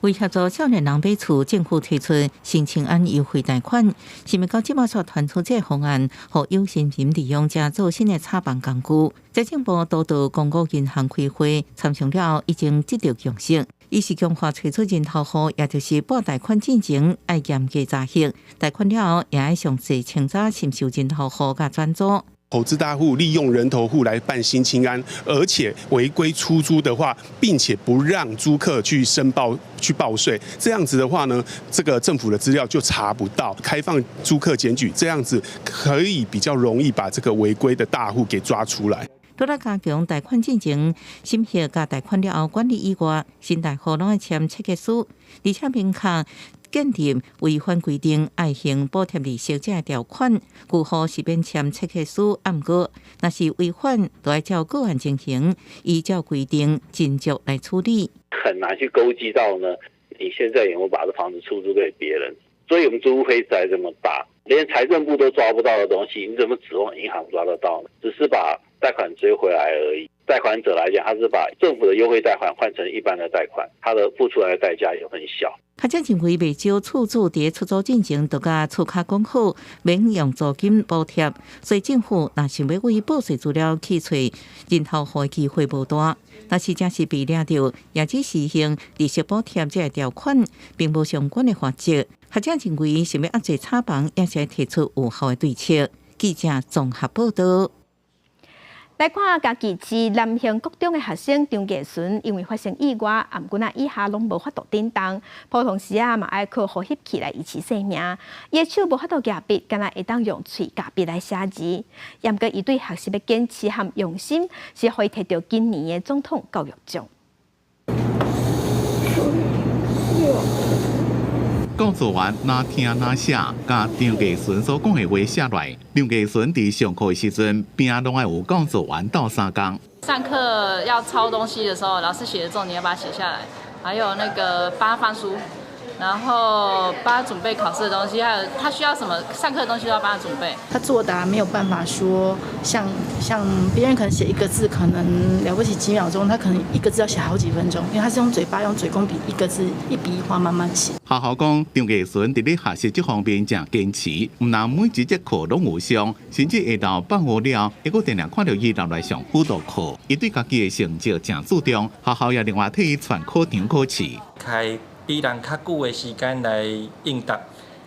為協助少年人買厝，政府推出新青安優惠貸款，想袂到這馬煞傳出這個方案，予有心人利用這做新的炒房工具。財政部督導公股銀行開會，參詳了後已經得到共識，伊是強化催出人頭戶，也就是撥貸款進前愛嚴格查核，貸款了後也愛詳細清查是毋是有人頭戶佮轉租。投資大戶利用人頭戶來辦新青安，而且違規出租的話，並且不讓租客去申報、去報稅，這樣子的話呢，這個政府的資料就查不到。開放租客檢舉，這樣子可以比較容易把這個違規的大戶給抓出來。除了加強貸款進前審核佮貸款了後管理以外，新貸戶攏愛簽切結書，而且明確建立違反規定愛還補貼利息這个條款，舊戶是免簽切結書，毋過若是違反，就愛照個案情形，依照規定斟酌來處理。很難去勾稽到呢，你現在有沒有把這房子出租給別人？所以我們租屋灰色這麼大，連財政部都抓不到的東西，你怎麼指望銀行抓得到呢？只是把貸款追回來而已。貸款者來講，他是把政府的優惠貸款換成一般的貸款，他的付出來的代價也很小。學者認為，袂少厝主佇出租進前，就共厝客講好，免用租金補貼，所以政府若想欲為報稅資料去揣人頭戶的機會無大。若是真是被掠著，也只實行利息補貼這个條款，並無相關的罰則。學者認為，想欲壓制炒房，也是愛提出有效的對策。記者綜合報導。來看嘉義市南興國中的學生張藝純，因為發生意外，頷頸仔以下攏無法度振動，普通時啊嘛愛靠呼吸器來維持生命。伊的手無法度舉筆，干焦會當用喙咬筆來寫字。毋過伊對學習的堅持和用心，是予伊提著今年的總統教育獎。講做完，哪聽哪寫，共張藝純所講的話寫落來。張藝純佇上課的時陣，邊仔攏愛有講做員鬥相共。上課要抄東西的時候，老師寫的重點要把它寫下來，還有那個幫他翻書，然後幫他準備考試的東西，還有他需要什麼上課的東西都要幫他準備。他作答沒有辦法說像別人可能寫一個字可能了不起幾秒鐘，他可能一個字要寫好幾分鐘，因為他是用嘴巴用嘴工筆一個字一筆一畫慢慢寫。學校講，張藝純佇咧學習這方面誠堅持，毋但每一節課攏有上，甚至下晝放學了，會閣定定看著伊留來上輔導課。伊對家己的成績誠注重，學校也另外替伊串考場考試。開比人較久的時間來應答，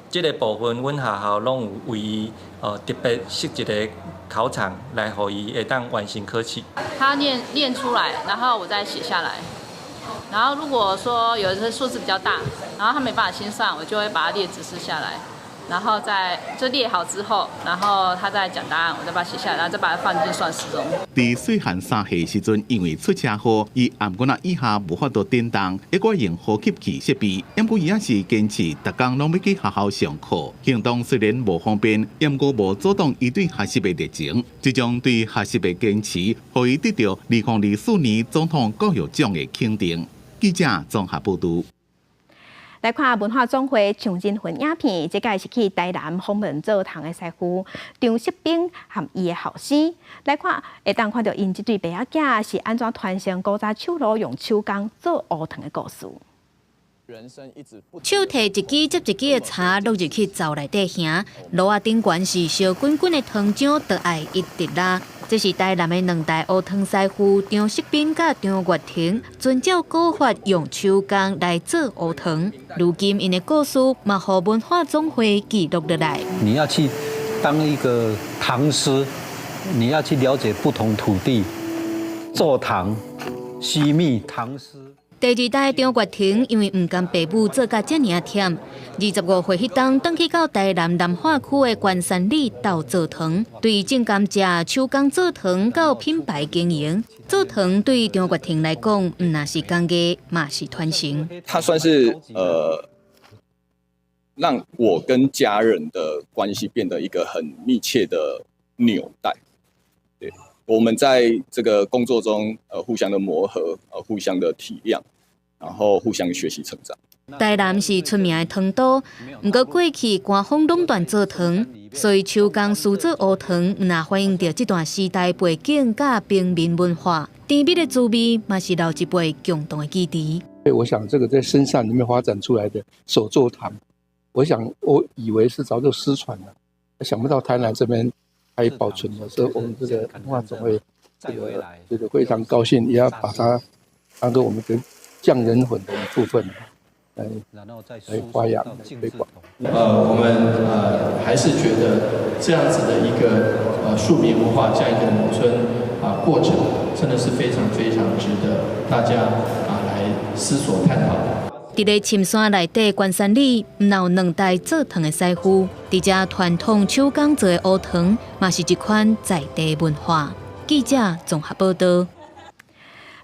這个部分，阮學校攏有為伊特別設一个考場來予伊會當完成考試。他念出來，然後我再寫下來。然後如果說有些數字比較大，然後他沒辦法心算，我就會把它列指示下來，然後再就列好之後，然後他再講答案，我再把它寫下來，然後再把它放進算式中。佇細漢3歲時陣，因為出車禍，伊頷頸仔以下無法度振動，會閣用呼吸器設備。毋過伊也是堅持，逐工攏欲去學校上課。行動雖然無方便，毋過無阻擋伊對學習的熱情。這種對學習的堅持，予伊得著2024年總統教育獎的肯定。記者綜合報導。來看文化總會唱人魂影片，這擺是去台南訪問做糖的師傅張錫兵和伊的後生。來看會當看著𪜶這對爸仔囝是按怎傳承古早手路用手工做烏糖的故事。手提一支接一支的柴落入去灶內底行，爐仔頂懸是燒滾滾的糖漿，就愛一直拉。這是台南的兩代烏糖師傅張錫斌佮張月婷，遵照古法用手工來做烏糖。如今𪜶的故事嘛，予文化總會記錄落來。你要去當一個糖師，你要去了解不同土地做糖、吸蜜糖師。第二代張月婷因為毋甘爸母做甲遮爾仔忝，25歲彼冬轉去到台南南化區的關山里鬥做糖，對種甘蔗、手工做糖到品牌經營，做糖對張月婷來講，毋但是工藝，嘛是傳承。他算是讓我跟家人的關係變得一個很密切的紐帶。對，我們在這個工作中，互相的磨合，互相的體諒，然後互相學習成長。台南是出名的糖都，毋過過去官方壟斷做糖，所以手工製作烏糖，毋但反映著這段時代背景佮平民文化，甜蜜的滋味嘛是老一輩共同的記憶。我想這個在深山裡面發展出來的手作糖，我想我以為是早就失傳了，想不到台南這邊還保存了，所以我們這個文化總會這個非常高興，也要把它當做我們的匠人魂的一部分來發揚、來推廣。我們還是覺得這樣子的一個庶民文化，這樣一個農村啊過程，真的是非常非常值得大家啊來思索探討。佇咧深山內底關山里，毋但有兩代做糖的師傅，佇遮傳統手工做的烏糖，嘛是一款在地文化。記者綜合報導。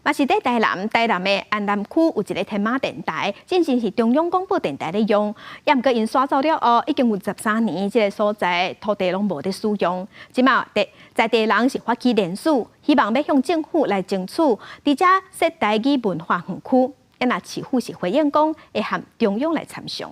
嘛是佇台南，台南的安南區有一个天馬電台，之前是中央廣播電台咧用，也毋過𪜶徙走了後，已經有13年，這个所在土地攏無咧使用。這馬在地人是發起聯署，希望欲向政府來爭取，佇遮設台語文化園區。啊，若市府是回應講，會和中央來參詳。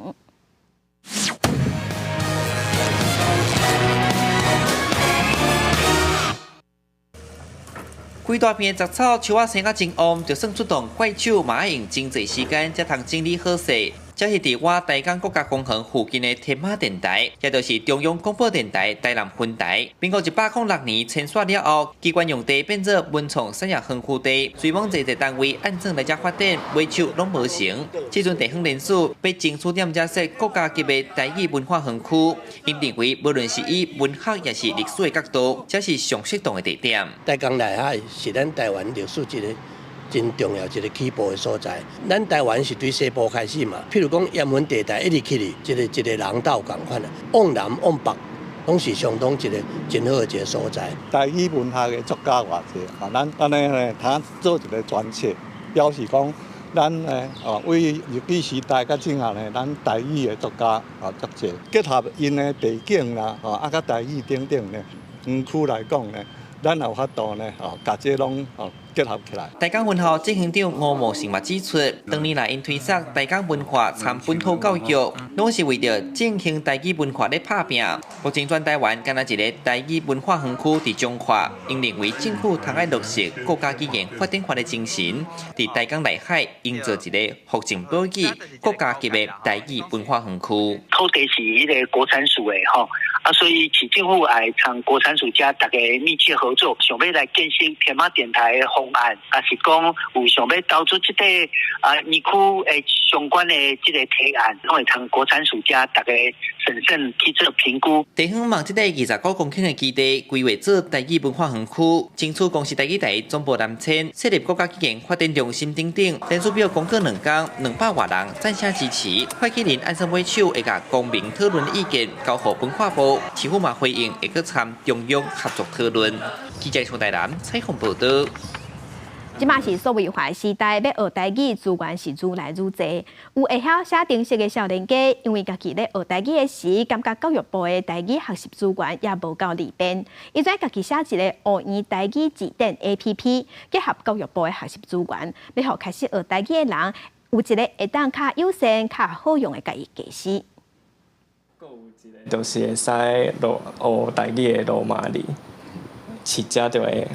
規大片的雜草，樹仔生甲真旺，就算出動怪手，嘛愛用真濟時間才通整理好勢。這是佇倚台江國家公園附近的天馬電台，也就是中央廣播電台台南分台。民國106年遷徙了後，機關用地變做文創產業園區地，隨往濟濟單位按怎來遮發展，尾手攏無成。這陣地方人士欲爭取踮遮設國家級的台語文化園區，𪜶認為無論是以文學抑是歷史的角度，這是上適當的地點。台江內海是咱台灣歷史一個真重要一個起步的所在。咱台灣是對西部開始嘛，譬如講鹽分地帶一直起去，一個一個廊道仝款啊，往南往北攏是相當一個真好的一個所在。台語文學的作家偌濟啊，咱按呢呢，通做一個專冊，表示講咱呢哦，為日據時代到這下呢，咱台語的作家啊足濟，結合𪜶的地景啦，吼啊，佮台語等等呢，園區來講呢，咱也有法度呢，吼，共這攏吼結合起來。台江分校執行長吳茂成嘛指出，當年來𪜶推捒台江文化參本土教育，攏是為著振興台語文化咧拍拚。目前全台灣干焦一个台語文化園區佇彰化，𪜶認為政府通愛落實國家語言發展法的精神，佇台江內海營造一个復振保語國家級的台語文化園區。土地是彼个國產署的吼，啊，所以市政府愛參國產署遮逐家密切合作，想欲來建設天馬電台的方案，抑是講有想欲投資這個啊園區的相關的這个提案，攏會通國產署遮逐家審慎去做評估。地方望這个29公頃的基地規劃做台語文化園區，爭取公視台語台總部南遷，設立國家語言發展中心等等。連署表公告兩工，200外人贊聲支持。發起人按算尾手會共公民討論意見交予文化部，市府嘛回應會閣參中央合作討論。記者從台南採訪報導。這馬是數位化時代，欲學台語資源是愈來愈濟。有會曉寫程式的少年家，因為家己咧學台語的時，感覺教育部的台語學習資源也無夠利便，伊就家己寫一个烏圓台語字典 APP，結合教育部的學習資源，欲予開始學台語的人有一个會當較友善、較好用的家己家師。就是會使落學台語的羅馬字。直接就會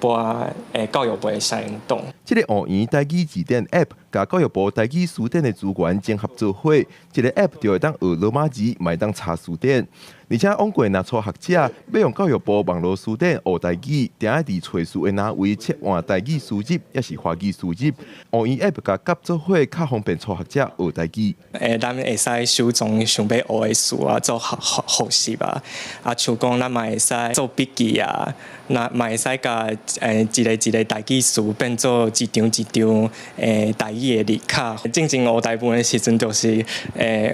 撥教育部的相當。這个烏圓台語字典 App，共教育部台語辭典的資源整合做伙，這个 App 就會當學羅馬字，嘛會當查辭典。而且往過若初學者欲用教育部網路辭典學台語，定愛佇揣字的欄位切換台語輸入，抑是華語輸入。烏圓 App 共夾做伙，較方便初學者學台語。咱會使收藏想欲學的詞啊，做學學學習啊。啊，像講咱嘛會使做筆記啊，那嘛會使共一个一个台語詞變做一張一張台語的字卡。進前學台文的時陣，就是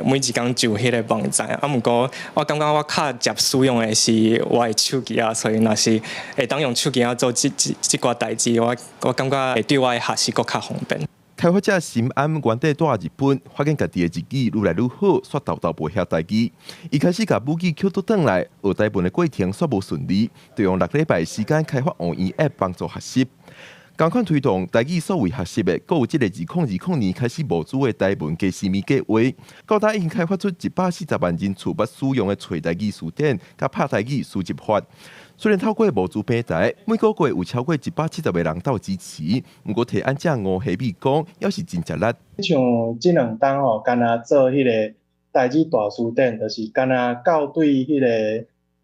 每一工上彼个網站。啊，毋過我感覺我較捷使用的是我的手機仔，所以若是會當用手機仔做這這這寡代誌，我我感覺會對我的學習閣較方便。開發者心安原底蹛日本，發現家己的日語愈來愈好，煞沓沓袂曉台語。伊開始共母語抾倒轉來，學台文的過程煞無順利，就用6禮拜時間開發烏圓 App 幫助學習。仝款推動台語數位學習的，閣有這个2020年開始募資的台文加絲物計畫，到今已經開發出140萬人次捌使用的揣台語辭典，佮拍台語輸入法。雖然透過募資平台，每個月有超過170個人鬥支持，毋過提案者吳希美講，猶是真吃力。像這兩冬吼，干焦做彼个台語大辭典，就是干焦校對彼个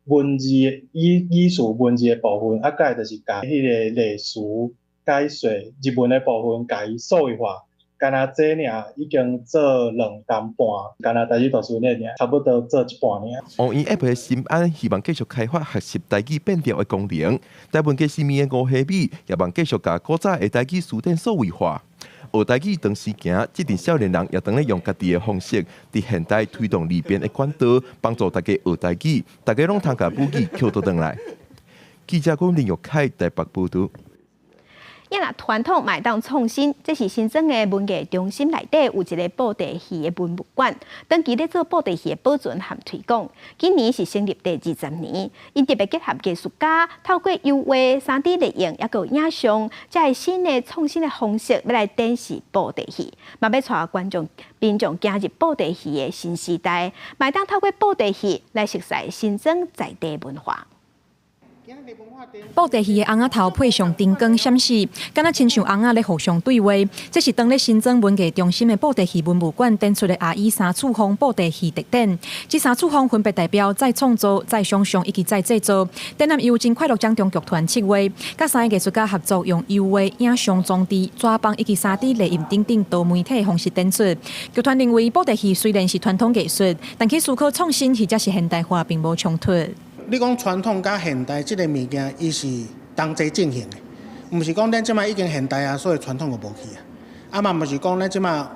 文字語語詞文字的部分，啊，閣就是共彼个例詞解說日文的部分，共伊數位化。干焦這爾已經做兩冬半，干焦台語大辭典爾，差不多做一半爾。烏圓 App 的心安希望繼續開發學習台語變調的功能，台文加絲物的吳希美也望繼續共古早的台語辭典數位化。學台語當時行，這陣少年人也當咧用家己的方式，佇現代推動利便的管道，幫助大家學台語，大家攏通共母語抾倒轉來。記者郭林玉凱台北報導。也若傳統嘛會當創新，這是新莊的文藝中心內底有一个布袋戲的文物館，長期咧做布袋戲的保存和推廣。今年是成立第20年，𪜶特別結合藝術家，透過油畫、3D 列印，抑閣有影像，這个新的創新的方式，欲來展示布袋戲，嘛欲帶觀眾民眾行入布袋戲的新時代，嘛會當透過布袋戲來熟悉新莊在地文化。布袋戲的尪仔頭配上燈光閃爍，敢若親像尪仔咧互相對話。這是當咧新莊文藝中心的布袋戲文物館展出的阿姨三處方布袋戲特展。這三處方分別代表再創造、再想象以及再製造。展覽由真快樂掌中劇團策劃，佮三个藝術家合作，用油畫、影像裝置、紙板以及3D 列印等等多媒體方式展出。劇團認為布袋戲雖然是傳統藝術，但去思考創新或者是現代化並無衝突。你講傳統佮現代這个物件，伊是同齊進行的，毋是講咱這擺已經現代啊，所以傳統就無去啊。啊嘛，毋是講咱這擺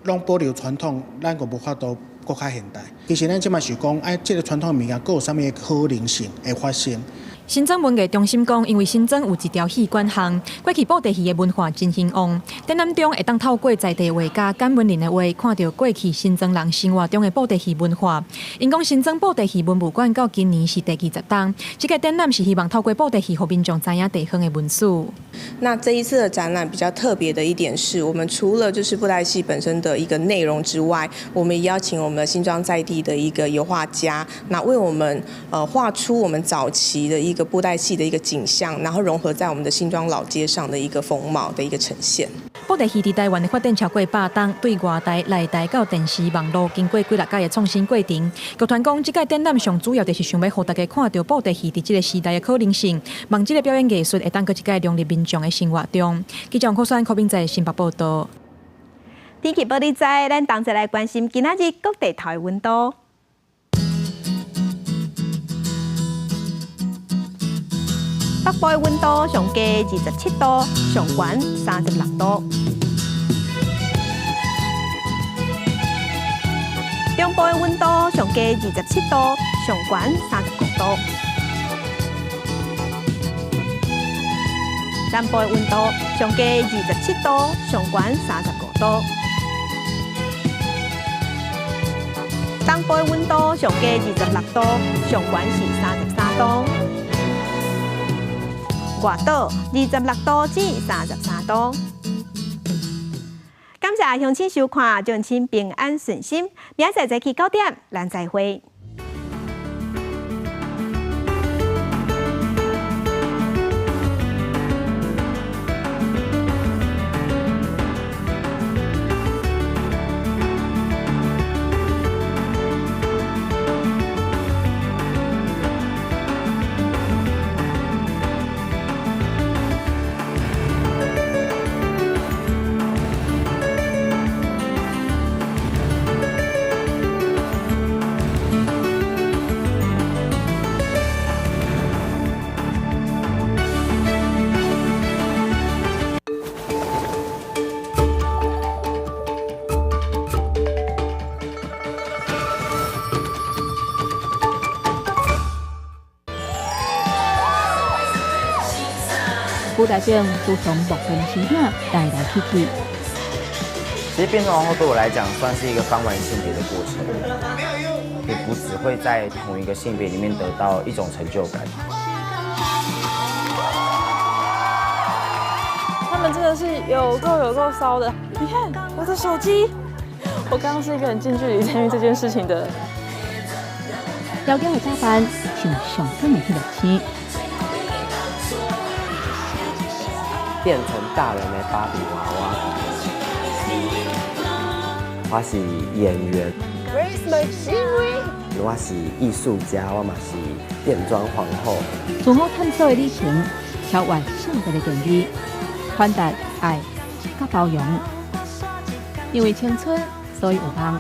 攏保留傳統，咱就無法度閣較現代。其實咱這擺是講，哎，這个傳統物件閣有啥物可能性會發生？新莊文藝中心講，因為新莊有一條戲館巷，過去布袋戲的文化真興旺。展覽中會當透過在地畫家簡文林的畫，看著過去新莊人生活中的布袋戲文化。𪜶講新莊布袋戲文物館到今年是第20冬，這个展覽是希望透過布袋戲，予民眾知影地方的文史。那這一次的展覽比較特別的一點是，我們除了就是布袋戲本身的一個內容之外，我們也邀請我們新莊在地的一個油畫家，那為我們畫出我們早期的一個布袋戲的一個景象，然後融合在我們的新莊老街上的一個風貌的一個呈現。布袋戲佇台灣的發展超過100冬，對外台、內台到電視、網路，經過幾若擺的創新過程。劇團講，這屆展覽上主要就是想欲予大家看著布袋戲佇這个時代的可能性，望這个表演藝術會當閣一擺融入民眾的生活中。記者王可選、柯明在新北報導。天氣報你知，咱同齊來關心今仔日各地頭的溫度。北部的溫度上低27度，上懸36度。中部的溫度上低27度，上懸35度。南部的溫度上低27度，上懸35度。東部的溫度上低26度，上懸是33度。外島26度至33度。感謝鄉親收看，祝親平安順心。明仔載早起9點，咱再會。舞台顶如同木片身影來來去去。其實變裝皇后對我來講，算是一個翻玩性別的過程。你不只會在同一個性別裡面得到一種成就感。他們真的是有夠騷的。你看我的手機，我剛剛是一個很近距離參與這件事情的。妖精的打扮像上港的彼粒星。變成大人的芭比娃娃，我是演員，我是藝術家，我嘛是變裝皇后。自我探索的旅程，超越性別的定義，傳達愛佮包容。因為青春，所以有夢。